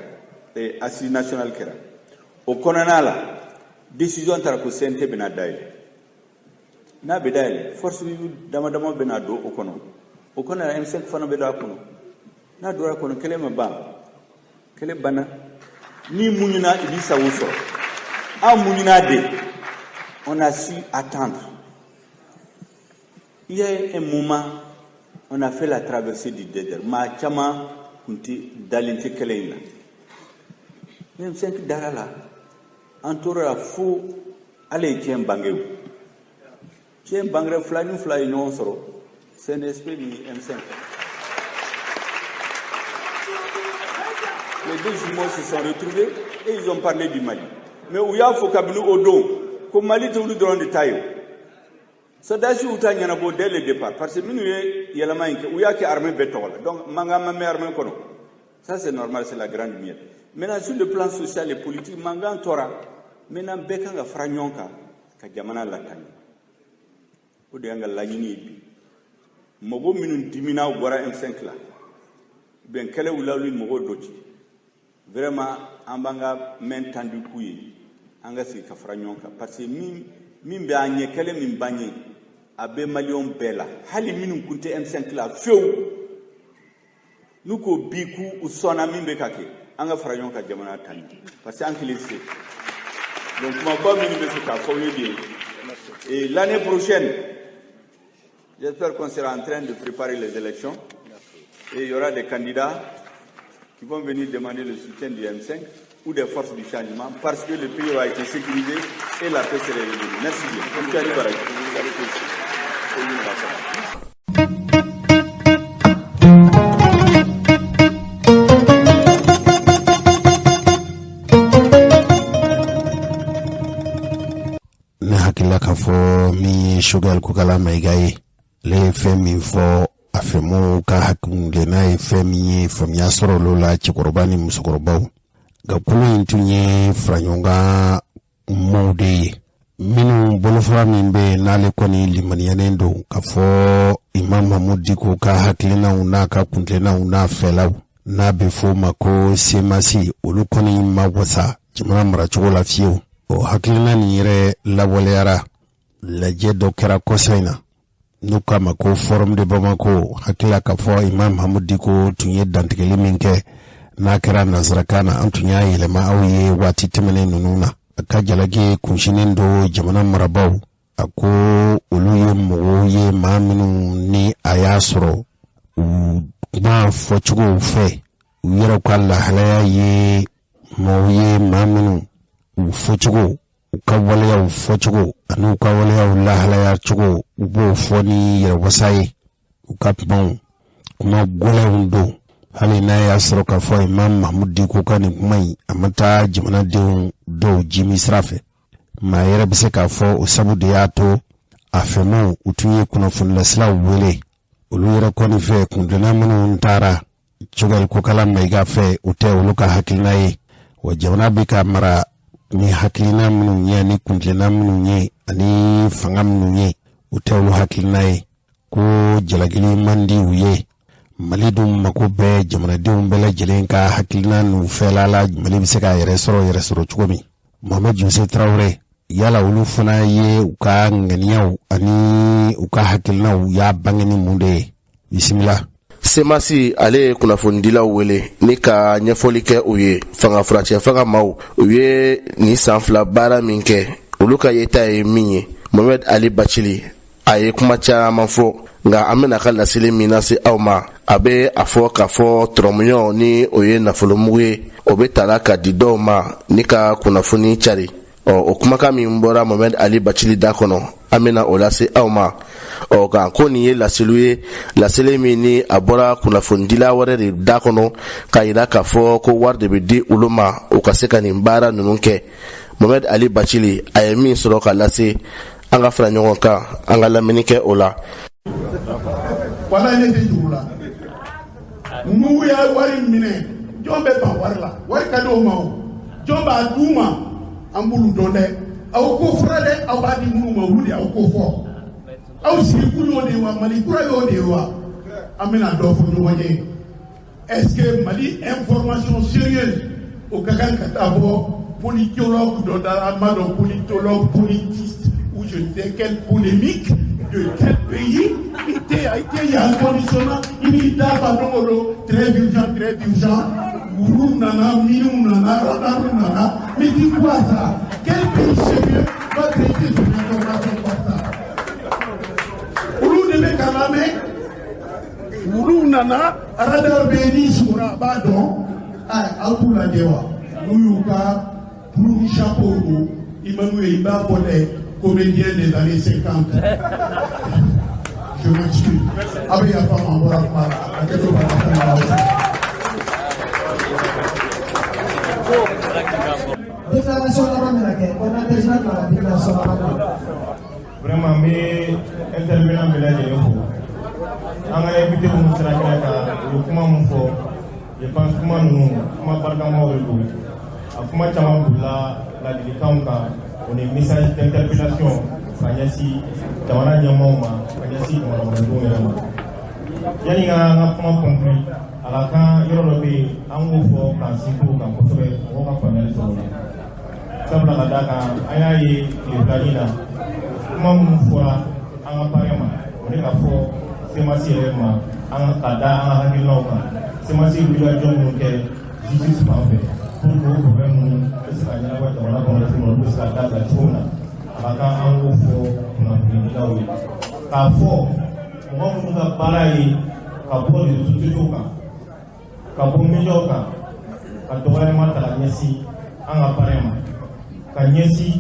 assise nationale kɛra. O kɔnɔna la, décision taara ko CNT bɛna dayɛlɛ. N'a bɛ dayɛlɛ, force vive dama dama bɛna don o kɔnɔ. O kɔnɔ la, M5 fana bɛ don a kɔnɔ. N'a donna a kɔnɔ, kɛlɛ ma ban, kɛlɛ banna. Ni muɲuna, i b'i sago sɔrɔ. An muɲuna de, on a su attendre. Il y a un moment, on a fait la traversée du désert. Maa caman kun tɛ dalen tɛ kɛlɛ in la. M5 dara la, an tora la fo Ala ye tiɲɛ bange. O tiɲɛ bangera, fila ni fila ye ɲɔgɔn sɔrɔ, CNSP ni M5. Les deux jumeaux se sont retrouvés et ils ont parlé du Mali. Mais u y'a fɔ kabini o don ko Mali tɛ olu dɔrɔn de ta ye. Sɔrɔdasiw ta ɲɛnabɔ dès le départ, parce que minnu ye yɛlɛma in kɛ, u y'a kɛ armée bɛɛ tɔgɔ la. Donc mankan ma mɛn armée kɔnɔ, ça c'est normal, c'est la grande miette. Maintenant, sur le plan social et politique, mankan tora. Maintenant, bɛɛ kan ka fara ɲɔgɔn kan ka jamana lataaɲɛ. O de y'an ka laɲini ye bi. Mɔgɔ minnu dimina, u bɔra M5 la, bɛn kɛlɛ wulila olu ni mɔgɔw dɔ ci, vraiment an b'an ka main tendue k'u ye, an ka sigi ka fara ɲɔgɔn kan, parce que min min bɛ an ɲɛ, kɛlɛ min b'an ɲɛ, a bɛ maliyɛnw bɛɛ la, hali minnu kun tɛ M5 la fiyewu, n'u ko bi k'u sɔnna min bɛ ka kɛ, an ka fara ɲɔgɔn kan jamana ta ɲɛ, parce que an kelen tɛ se. Donc kumaba minnu bɛ se k'a fɔ aw ye de ye. Et l'année prochaine, j'espère qu'on sera en train de préparer les élections et il y aura des candidats qui vont venir demander le soutien du M5 ou des forces du changement, parce que le pays aura été sécurisé et la paix serait revenue. Merci bien. Ne hakilila k'a fɔ min ye Choguel Kokalla Maïga ye, ale ye fɛn min fɔ a fɛmɔw ka hakilenna ye fɛn min ye, faamuya sɔrɔ olu la, cɛkɔrɔba ni musokɔrɔbaw. Nka kulu in tun ye faraɲɔgɔnkan maaw de ye minnu bolofara min bɛ yen, n'ale kɔni limaniyanen don k'a fɔ Imam Mahmoud Dicko ka hakilinaw n'a ka kuntilennaw n'a fɛlaw, n'a bɛ f'o ma ko CMAS, olu kɔni ma wasa jamana maracogo la fiyewu. O hakilina nin yɛrɛ lawaleyara, lajɛ dɔ kɛra kɔsa in na n'u k'a ma ko Forum de Bamako. Hakilila k'a fɔ Imam Mahmoud Dicko tun ye dantigɛli min kɛ, n'a kɛra nansarakan na, an tun y'a yɛlɛma aw ye waati tɛmɛnen ninnu na. A ka jalaki kunsinnen don jamana marabaaw, a ko olu ye mɔgɔw ye, maa minnu ni a y'a sɔrɔ u kuma fɔcogow fɛ, u yɛrɛ ka lahalaya ye maaw ye, maa minnu u fɔcogo, u ka waleyaw fɔcogo ani u ka waleyaw lahalaya cogo, u b'o fɔ ni yɛrɛwasa ye. U ka kumaw, kuma gɛlɛnw don. Hali n'a y'a sɔrɔ k'a fɔ Imam Mahmoud Dicko ka nin kuma in, a ma taa jamanadenw dɔw jimi sira fɛ, maa yɛrɛ bɛ se k'a fɔ o sabu de y'a to a fɛmɔw u tun ye kunnafonilasilaw wele. Olu yɛrɛ kɔni fɛ, kuntilenna minnu taara Choguel Kokalla Maïga fɛ, o tɛ olu ka hakilina ye wa. Jamana bɛ ka mara ni hakilina minnu ye, ani kuntilenna minnu ye, ani fanga minnu ye, o tɛ olu hakilina ye, ko jalakili man di u ye. Mali dun mako bɛ jamanadenw bɛɛ lajɛlen ka hakilina n'u fɛla la, Mali bɛ se k'a yɛrɛ sɔrɔ, yɛrɛ sɔrɔ cogo min. Mohamed Jose Traoré, yala olu fana ye u ka ŋaniyaw ani u ka hakilinaw y'a bange ni mun de ye? Bisimila. CMAS, ale ye kunnafonidilaw wele ni ka ɲɛfɔli kɛ u ye fanga furancɛ fanga maaw, u ye nin san 2 baara min kɛ, olu ka yeta ye min ye. Mohamed Ali Bathily, a ye kuma caman fɔ, nka an bɛna ka laseli min lase aw ma, a bɛ a fɔ k'a fɔ tɔrɔmɔɲɔ ni o ye nafolomugu ye, o bɛ tala ka di dɔw ma ni ka kunnafoni cari. Ɔ, o kumakan min bɔra Mohamed Ali Bathily da kɔnɔ, an bɛna o lase aw ma. Ɔ, nka ko nin ye laseliw ye, laseli min ni a bɔra kunnafonidila wɛrɛ de da kɔnɔ k'a yira k'a fɔ ko wari de bɛ di olu ma u ka se ka nin baara ninnu kɛ. Mohamed Ali Bathily, a ye min sɔrɔ ka lase, an ka fara ɲɔgɔn kan, an ka lamɛnni kɛ o la. Wala ne tɛ juru la. N'u y'a wari minɛ, jɔn bɛ ban wari la? Wari ka di o ma, o jɔn b'a d'u ma? An b'olu dɔn dɛ. Aw ko fɔra dɛ, aw b'a di minnu ma, olu de y'aw ko fɔ. Aw sigikun y'o de ye wa? Mali kura y'o de ye wa? An bɛna dɔ fɔ ɲɔgɔn ye. Est ce que Mali information sérieuse, o ka kan ka taa bɔ politologue dɔ da la, an b'a dɔn politologue, politiste ou je ne sais quelle polémique de quel pays? I tɛ i tɛ yan condition na, i b'i da fa don o don, très urgent, très urgent, wulu nana, miniw nana, radar nana, mais c'est quoi ça? Quel pays sérieux va traiter son information comme ça? Olu de bɛ ka lamɛn. Wulu nana, radar bɛ yen, n'i sugora a b'a dɔn. Aw t'u lajɛ wa? N'u y'u ka plume chapeau don, i ma n'u ye, i b'a fɔ dɛ, comédien des années 50. Je m'excuse, a bɛ yafa ma, n bɔra kuma la, hakɛto b'a la. Déclaration laban bɛna kɛ, coordinateur général ka déclaration laban na. Vraiment, n bɛ intervenant bɛɛ lajɛlen fo. An ka invité minnu sera kɛnɛ kan, u ye kuma min fɔ, je pense kuma ninnu, kuma barikamaw de don. A kuma caman bolila ladilikanw kan, o ni message d'interpellation ka ɲɛsin jamana ɲɛmaaw ma, ka ɲɛsin jamana kɔnɔdenw yɛrɛ ma. Yanni ka an ka kuma conclure, a ka kan yɔrɔ dɔ bɛ yen, an k'o fɔ k'an sinsin o kan kosɛbɛ, mɔgɔw ka faamuyali sɔrɔ o la. Sabula ka d'a kan, an y'a ye tile filanin na, kuma minnu fɔra an ka parrain ma, o de ka fɔ CMAS yɛrɛ ma, an ka da an ka hakilinaw kan. CMAS ye wulikajɔ minnu kɛ justice fan fɛ pour que o problème ninnu bɛ se ka ɲɛnabɔ jamana kɔnɔ cogo min na, olu bɛ se ka dabila cogo min na, a ka kan an k'o fɔ kunnafonidilaw ye, k'a fɔ mɔgɔ minnu ka baara ye ka bɔ réseaux sociaux kan, ka bɔ médiaw kan, ka dɔgɔyalima ta ka ɲɛsin an ka parrain ma, ka ɲɛsin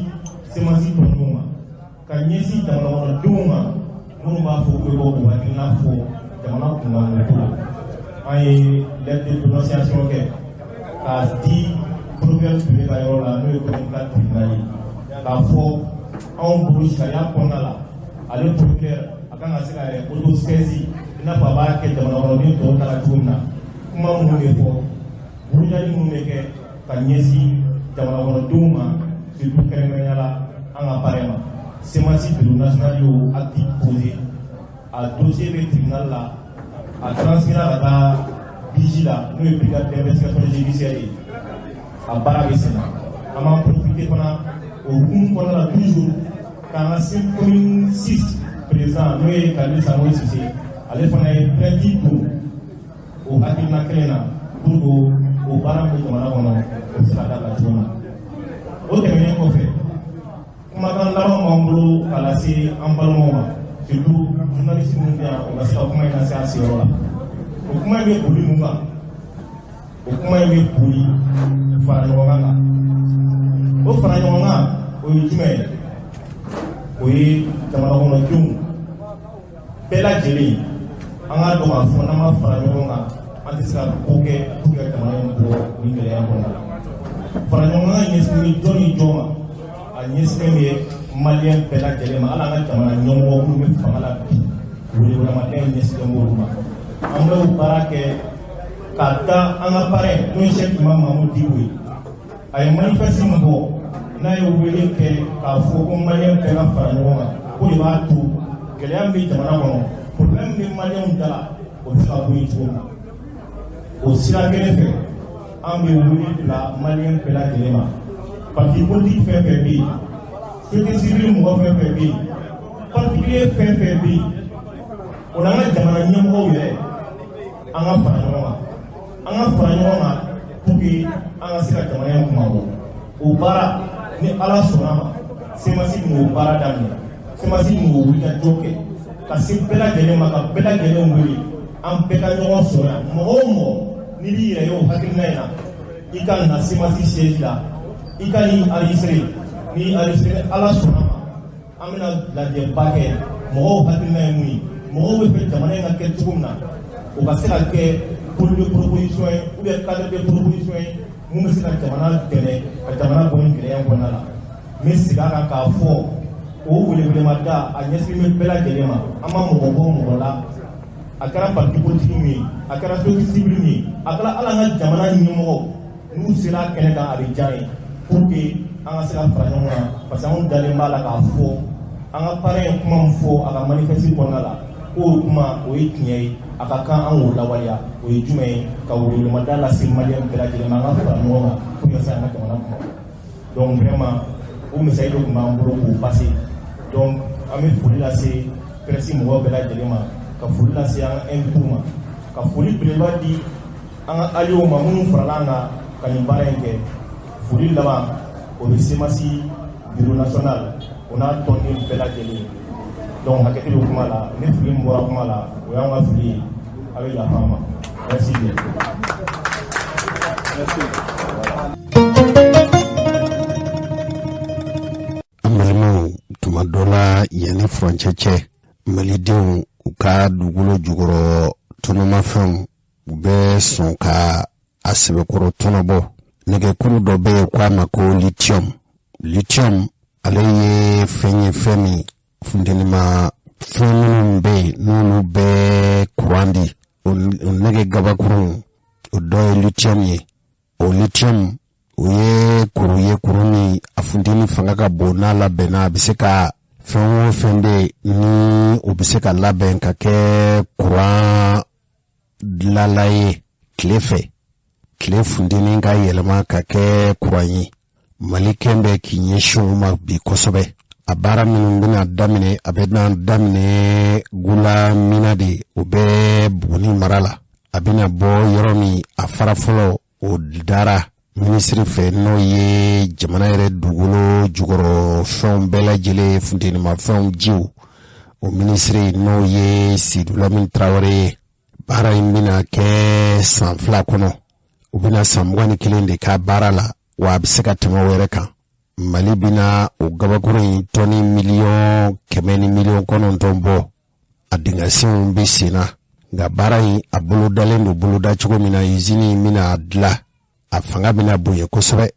CMAS tɔndenw ma, ka ɲɛsin jamana kɔnɔdenw ma, minnu b'a fɔ k'u bɛ bɔ k'u hakilina fɔ jamana kunkanko ko la. An ye lettre de dénonciation kɛ k'a di procureur Ture ka yɔrɔ la, n'o ye commune 4 tribunal ye, k'a fɔ Anw bolo, sariya kɔnɔna la, ale procureur a kan ka se ka yɛrɛ auto-saisi i n'a fɔ a b'a kɛ jamana kɔnɔden tɔw ta la cogo min na. Kuma minnu bɛ fɔ, burujali minnu bɛ kɛ ka ɲɛsin jamana kɔnɔdenw ma, surtout kɛrɛnkɛrɛnnenya la an ka parrain ma, CMAS bureau national y'o acte posé. A dossier bɛ tribunal la, a transféré ka taa BIJ la, n'o ye brigade d'investigation judiciaire ye. A baara bɛ sen na. An b'an profiter fana o hukumu kɔnɔna la toujours k'an ka commune 6 président, n'o ye Kalilu Sanogo Sise, ale fana ye plainte don o hakilina kelen na pour que o baara min bɛ jamana kɔnɔ, o bɛ se ka dabila cogo min na. O tɛmɛnen kɔfɛ, kumakan laban b'an bolo ka lase an balimaw ma, surtout journaliste minnu bɛ yan, o ka se ka kuma in lase a seyɔrɔ la. O kuma in bɛ boli mun kan? O kuma in bɛ boli fara ɲɔgɔn kan kan. O fara ɲɔgɔn kan, o ye jumɛn ye? O ye jamana kɔnɔdenw bɛɛ lajɛlen, an k'a dɔn k'a fɔ n'an ma fara ɲɔgɔn kan, an tɛ se ka ko kɛ pour que ka jamana in bɔ nin gɛlɛya kɔnɔna la. Fara ɲɔgɔn kan ɲɛsinnen bɛ jɔn ni jɔn ma? A ɲɛsinnen bɛ maliyɛn bɛɛ lajɛlen ma, hali an ka jamana ɲɛmɔgɔ minnu bɛ fanga la bi, welewelemada in ɲɛsinnen b'olu ma. An bɛ o baara kɛ k'a da an ka parrain, n'o ye Cheick Imam Mahmoud Dicko ye. A ye manifeste min bɔ, n'a ye wele kɛ k'a fɔ ko maliyɛn bɛɛ ka fara ɲɔgɔn kan, k'o de b'a to gɛlɛya min bɛ jamana kɔnɔ, problème min bɛ maliyɛnw da la, o bɛ se ka bɔ yen cogo min na. O sira kelen fɛ, an bɛ wele bila maliyɛn bɛɛ lajɛlen ma, parti politique fɛn fɛn bɛ yen, société civile mɔgɔ fɛn fɛn bɛ yen, particulier fɛn fɛn bɛ yen, o n'an ka jamana ɲɛmɔgɔw yɛrɛ, an ka fara ɲɔgɔn kan, an ka fara ɲɔgɔn kan pour que an ka se ka jamana in kunmabɔ. O baara, ni Ala sɔnna ma, CMAS bɛn'o baara daminɛ. CMAS bɛn'o wulikajɔ kɛ ka se bɛɛ lajɛlen ma, ka bɛɛ lajɛlen wele, an bɛɛ ka ɲɔgɔn sɔrɔ yan. Mɔgɔ o mɔgɔ n'i b'i yɛrɛ ye o hakilina in na, i ka na CMAS siège la, i ka n'i enregistré. N'i enregistré, Ala sɔnna ma, an bɛna lajɛba kɛ. Mɔgɔw hakilina ye mun ye? Mɔgɔw bɛ fɛ jamana in ka kɛ cogo min na, o ka se ka kɛ pôle de proposition ye ou bien cadre de proposition ye mun bɛ se ka jamana dɛmɛ ka jamana bɔ nin gɛlɛya in kɔnɔna la. N bɛ segin a kan k'a fɔ, o welewelemada a ɲɛsinnen bɛ bɛɛ lajɛlen ma. An ma mɔgɔ bɔ mɔgɔ la. A kɛra parti politique min ye, a kɛra société civile min ye, a kɛra hali an ka jamana ɲɛmɔgɔw, n'u sera kɛnɛ kan, a bɛ diya n ye pour que an ka se ka fara ɲɔgɔn kan, parce que anw dalen b'a la k'a fɔ an ka parrain ye kuma min fɔ a ka manifeste kɔnɔna la, k'o kuma o ye tiɲɛ ye, a ka kan an k'o lawaleya. O ye jumɛn ye? Ka welewelemada lase maliyɛn bɛɛ lajɛlen ma, an ka fara ɲɔgɔn kan pour que se an ka jamana kɔnɔ. Donc vraiment, o message dɔ tun b'an bolo k'o passer. Donc an bɛ foli lase presse mɔgɔw bɛɛ lajɛlen ma, ka foli lase an ka invités ma, ka foli belebeleba di an ka alliés ma minnu farala an kan ka nin baara in kɛ. Foli laban, o bɛ CMAS bureau national, o n'a tɔnden bɛɛ lajɛlen. Donc hakɛto bɛ kuma la, ni fili min bɔra kuma la, o y'an ka fili ye, a bɛ yafa an ma. Merci bien. Merci. An balimaw, tuma dɔ la, yanni furancɛ cɛ, malidenw u ka dugukolo jukɔrɔ tɔnɔmafɛnw, u bɛ sɔn ka a sɛbɛkɔrɔ tɔnɔbɔ. Nɛgɛkuru dɔ bɛ yen k'a ma ko lithium. Lithium, ale ye fɛn ye, fɛn min funtenima fɛn minnu bɛ yen n'olu bɛ kuran di, o nɛgɛ gabakurun, o dɔ ye lithium ye. O lithium, o ye kuru ye, kuru min a funteni fanga ka bon. N'a labɛnna, a bɛ se ka fɛn o fɛn bɛ yen ni o bɛ se ka labɛn ka kɛ kuran dilanla ye tile fɛ, tile funteni ka yɛlɛma ka kɛ kuran ye. Mali kɛn bɛ k'i ɲɛsin o ma bi kosɛbɛ. A baara minnu bɛna daminɛ, a bɛna daminɛ Goulamina de, o bɛ Buguni mara la. A bɛna bɔ yɔrɔ min, a fara fɔlɔ, o dara minisiri fɛ, n'o ye jamana yɛrɛ dugukolo jukɔrɔ fɛnw bɛɛ lajɛlen, funtenimafɛnw, jiw, o minisiri, n'o ye Seydou Lamine Tarawele ye. Baara in bɛna kɛ san 2 kɔnɔ. U bɛna san 21 de k'a baara la, wa a bɛ se ka tɛmɛ o yɛrɛ kan. Mali bɛna o gabakuru in tɔni 109 miliyɔn bɔ. A dingɛsenw bɛ sen na, nka baara in a bolodalen don boloda cogo min na, izini in bɛna a dilan, a fanga bɛna bonya kosɛbɛ.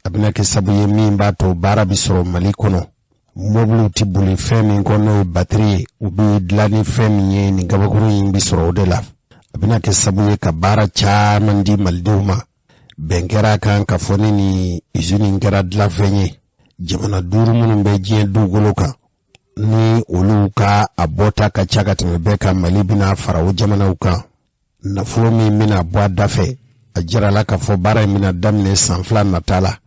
A bɛna kɛ sabu ye min b'a to baara bɛ sɔrɔ Mali kɔnɔ. Mɔbiliw tɛ boli fɛn min kɔ n'o ye batiri ye, u bɛ dilan ni fɛn min ye, nin kabakuru in bɛ sɔrɔ o de la. A bɛna kɛ sabu ye ka baara caman di malidenw ma. Bɛn kɛra a kan k'a fɔ ni nin izini in kɛra dilanfɛn ye, jamana duuru minnu bɛ diɲɛ dugukolo kan ni olu ka a bɔta ka ca ka tɛmɛ bɛɛ kan, Mali bɛna fara o jamanaw kan. Nafolo min bɛna bɔ a da fɛ, a jirala k'a fɔ baara in bɛna daminɛ san 2 nata la.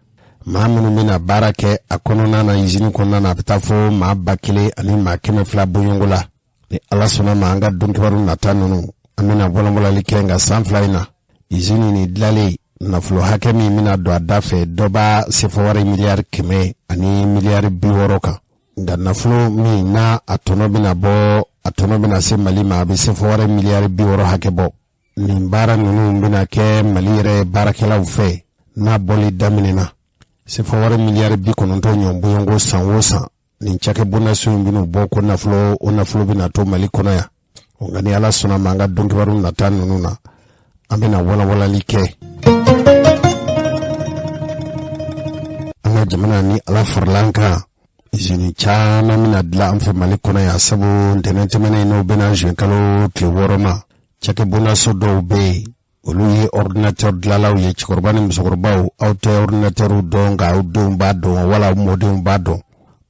Maa minnu bɛna baara kɛ a kɔnɔna na, izini kɔnɔna na, a bɛ taa fo maa 1200 bɔɲɔgɔnko la. Ni Ala sɔnna ma, an ka donkibaru nata ninnu, an bɛna bɔlɔnbɔlɔli kɛ. Nka san 2 in na, izini nin dilalen, nafolo hakɛ min bɛna don a da fɛ, dɔ b'a sefawari miliyari 100 ani miliyari 60 kan. Nka nafolo min n'a a tɔnɔ bɛna bɔ, a tɔnɔ bɛna se Mali ma, a bɛ sefawari miliyari 60 hakɛ bɔ. Nin baara ninnu bɛna kɛ Mali yɛrɛ baarakɛlaw fɛ. N'a bɔli daminɛna, sefawari miliyari 90 ɲɔgɔn bɔɲɔgɔnko san o san, nin cakɛbondaso in bɛn'o bɔ ko nafolo, o nafolo bɛna to Mali kɔnɔ yan. Nka ni Ala sɔnna ma, an ka donkibaru nata ninnu na, an bɛna walawalali kɛ. An ka jamana, ni Ala farala an kan, izini caman bɛna dilan an fɛ Mali kɔnɔ yan, sabu ntɛnɛn tɛmɛnen, n'o bɛna juin kalo tile 6 ma, cakɛbondaso dɔw bɛ yen, olu ye ordinateur dilanlaw ye. Cɛkɔrɔba ni musokɔrɔbaw, aw tɛ ordinateur dɔn, nka aw denw b'a dɔn wala aw mɔdenw b'a dɔn.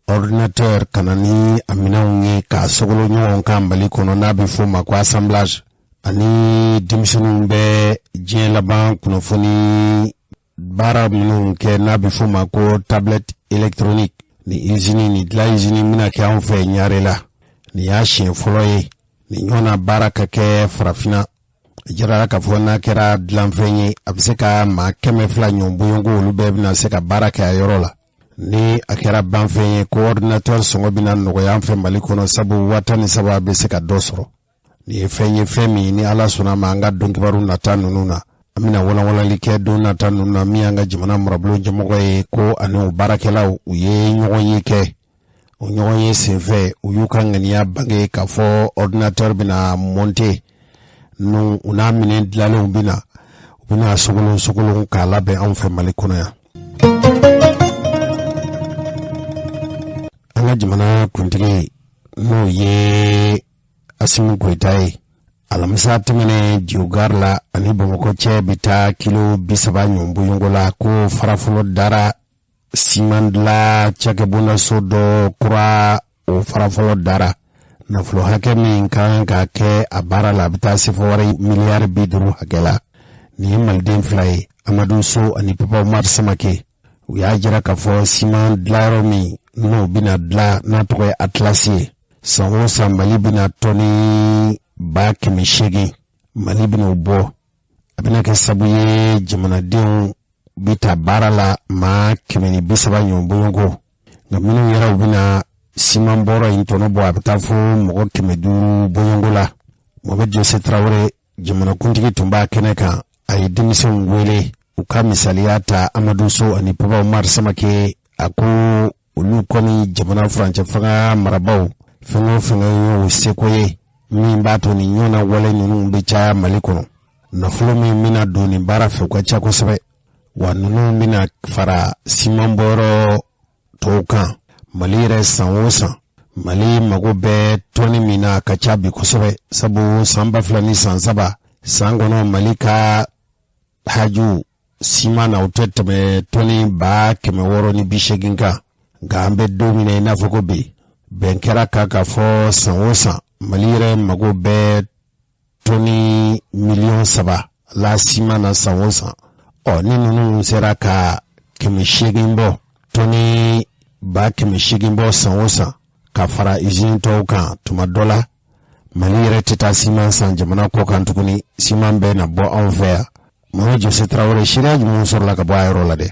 Ordinateur ka na ni a minɛnw ye k'a sogolo ɲɔgɔn kan Mali kɔnɔ, n'a bɛ f'o ma ko assemblage, ani denmisɛnninw bɛ diɲɛ laban kunnafoni baara minnu kɛ, n'a bɛ f'o ma ko tablette électronique. Ni usine nin dilan, usine bɛna kɛ anw fɛ Ɲare la. Nin y'a siɲɛ fɔlɔ ye nin ɲɔgɔnna baara ka kɛ farafinna. A jirala k'a fɔ n'a kɛra dilanfɛn ye, a bɛ se ka maa 200 ɲɔgɔn bɔɲɔgɔnko, olu bɛɛ bɛna se ka baara kɛ a yɔrɔ la. Ni a kɛra banfɛn ye, ko ordinateur sɔngɔ bɛna nɔgɔya an fɛ Mali kɔnɔ, sabu 13 000 bɛ se ka dɔ sɔrɔ. Nin ye fɛn ye, fɛn min ni Ala sɔnna ma, an ka donkibaru nata ninnu na, an bɛna walawalali kɛ don nata ninnu na. Min y'an ka jamana marabolo ɲɛmɔgɔ ye, ko ani o baarakɛlaw, u ye ɲɔgɔn ye kɛ. O ɲɔgɔn ye senfɛ, u y'u ka ŋaniya bange k'a fɔ ordinateur bɛna monter nu, u n'a minɛn dilanlenw bɛna, u bɛna sogolon sogolon k'a labɛn anw fɛ Mali kɔnɔ yan. An ka jamana kuntigi, n'o ye Asimi Goyita ye, alamisa tɛmɛnen Diogare la ani Bamakɔ cɛ bɛ taa kilo 30 ɲɔgɔn bɔɲɔgɔnko la, ko farafɔlɔ dara siman dilan cakɛbondaso dɔ kura. O farafɔlɔ dara, nafolo hakɛ min kan ka kɛ a baara la, a bɛ taa sefawari miliyari 50 hakɛ la. Nin ye maliden fila ye, Amadu So ani Papa Umar Samake. U y'a jira k'a fɔ siman dilanyɔrɔ min n'o bɛna dilan, n'a tɔgɔ ye Atilasi ye, san o san Mali bɛna tɔni 800,000, Mali bɛna o bɔ. A bɛna kɛ sabu ye jamanadenw bɛ ta baara la maa 130 ɲɔgɔn bɔɲɔgɔnko. Nka minnu yɛrɛ u bɛna siman bɔrɔ in tɔnɔ bɔ, a bɛ taa fo mɔgɔ 500 bɔɲɔgɔnko la. Mohamed Jose Tarawele, jamanakuntigi, tun b'a kɛnɛ kan. A ye denmisɛnw wele u ka misaliya ta Amadu So ani Papa Umar Samake. A ko olu kɔni, jamana furancɛ fanga marabaw, fɛn o fɛn y'o seko ye min b'a to nin ɲɔgɔnna wale ninnu bɛ caya Mali kɔnɔ, nafolo min bɛna don nin baara fɛ, o ka ca kosɛbɛ. Wa ninnu bɛna fara siman bɔyɔrɔ tɔw kan. Mali yɛrɛ, san o san, Mali mago bɛ tɔni min na, a ka ca bi kosɛbɛ, sabu san 2003 san kɔnɔ, Mali ka haju siman na, o tɛ tɛmɛ tɔni 680 kan. Nka an bɛ don min na i n'a fɔ ko bi, bɛn kɛra kan k'a fɔ san o san, Mali yɛrɛ mago bɛ tɔni miliyɔn 3 la siman na san o san. Ɔ, ni ninnu sera ka 800 bɔ, tɔni 800,000 bɔ san o san ka fara izini tɔw kan, tuma dɔ la Mali yɛrɛ tɛ taa siman san jamana kɔ kan tuguni, siman bɛɛ na bɔ anw fɛ yan. Mohamed Jose Tarawele, seereya jumɛn sɔrɔla ka bɔ a yɔrɔ la dɛ?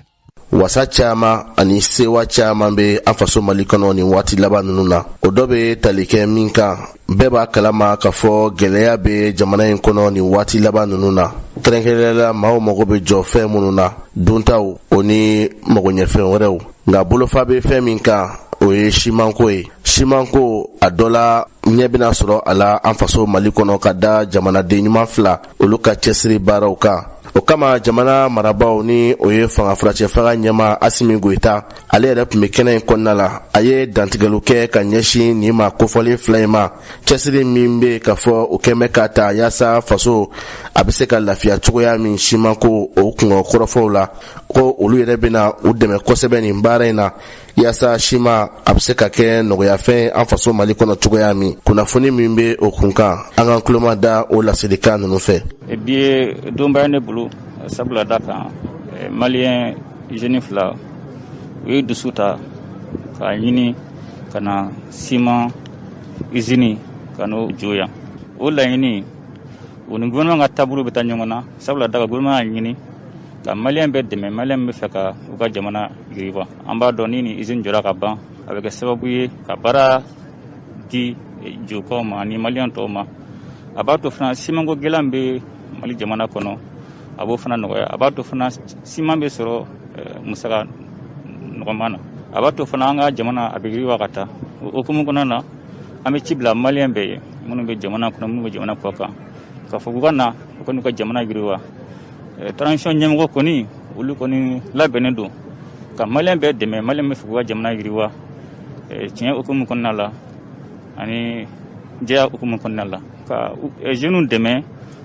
Wasa caman ani sewa caman bɛ an faso Mali kɔnɔ nin waati laban ninnu na. O dɔ bɛ tali kɛ min kan, bɛɛ b'a kalama k'a fɔ gɛlɛya bɛ jamana in kɔnɔ nin waati laban ninnu na, kɛrɛnkɛrɛnnenya la maaw mago bɛ jɔ fɛn minnu na, duntaw o ni magoɲɛfɛn wɛrɛw. Nka bolofa bɛ fɛn min kan, o ye simanko ye. Simanko, a dɔ la ɲɛ bɛna sɔrɔ a la an faso Mali kɔnɔ ka da jamanaden ɲuman fila olu ka cɛsiri baaraw kan. O kama, jamana marabaaw, ni o ye fanga furacɛ fanga ɲɛma Asimi Goyita, ale yɛrɛ tun bɛ kɛnɛ in kɔnɔna la. A ye dantigɛliw kɛ ka ɲɛsin nin ma kofɔlen fila in ma, cɛsiri min bɛ ka fɔ o kɛn bɛ ka ta yaasa faso a bɛ se ka lafiya cogoya min simanko o kungɔ kɔrɔfɔw la, ko olu yɛrɛ bɛna u dɛmɛ kosɛbɛ nin baara in na, yaasa siman a bɛ se ka kɛ nɔgɔyafɛn an faso Mali kɔnɔ cogoya min. Kunnafoni min bɛ o kun kan, an ka tuloma da o laselikan ninnu fɛ. Bi ye donba ye ne bolo, sabula da kan Malien jeune fila, u ye dusu ta k'a ɲini ka na siman usine ka n'o jɔ yan. O laɲini, o ni gouvernement ka taabolo bɛ taa ɲɔgɔn na, sabula da kan gouvernement y'a ɲini ka Malien bɛɛ dɛmɛ, Malien bɛ fɛ ka u ka jamana yiriwa. An b'a dɔn, ni nin usine jɔra ka ban, a bɛ kɛ sababu ye ka baara di jokaw ma ani Malien tɔw ma. A b'a to fana, simanko gɛlɛn bɛ Mali jamana kɔnɔ, a b'o fana nɔgɔya. A b'a to fana, siman bɛ sɔrɔ musaka nɔgɔman na. A b'a to fana, an ka jamana a bɛ yiriwa ka taa. O hukumu kɔnɔna na, an bɛ ci bila Malien bɛɛ ye, minnu bɛ jamana kɔnɔ, minnu bɛ jamana kɔ kan, k'a fɔ k'u ka na, u ka n'u ka jamana yiriwa. Transition ɲɛmɔgɔ kɔni, olu kɔni labɛnnen don ka Malien bɛɛ dɛmɛ, Malien bɛ fɛ k'u ka jamana yiriwa, tiɲɛ hukumu kɔnɔna la ani jɛya hukumu kɔnɔna la, ka jeunes dɛmɛ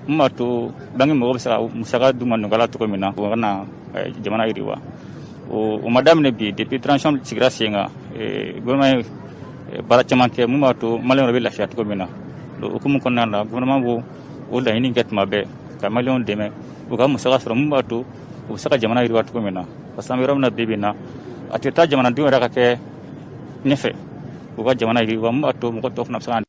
mun b'a to banque mɔgɔw bɛ se ka musaka d'u ma nɔgɔya la cogo min na, u ka na jamana yiriwa. O ma daminɛ bi. Depuis transition sigira sen kan, gouvernement ye baara caman kɛ mun b'a to Malien yɛrɛ bɛ lafiya cogo min na. O hukumu kɔnɔna la, gouvernement b'o o laɲini kɛ tuma bɛɛ ka Malienw dɛmɛ u ka musaka sɔrɔ mun b'a to u bɛ se ka jamana yiriwa cogo min na, parce que an bɛ yɔrɔ min na bi bi in na, a tɛ taa jamanadenw yɛrɛ ka kɛ ɲɛfɛ, u ka jamana yiriwa mun b'a to mɔgɔ tɔw fana bɛ se ka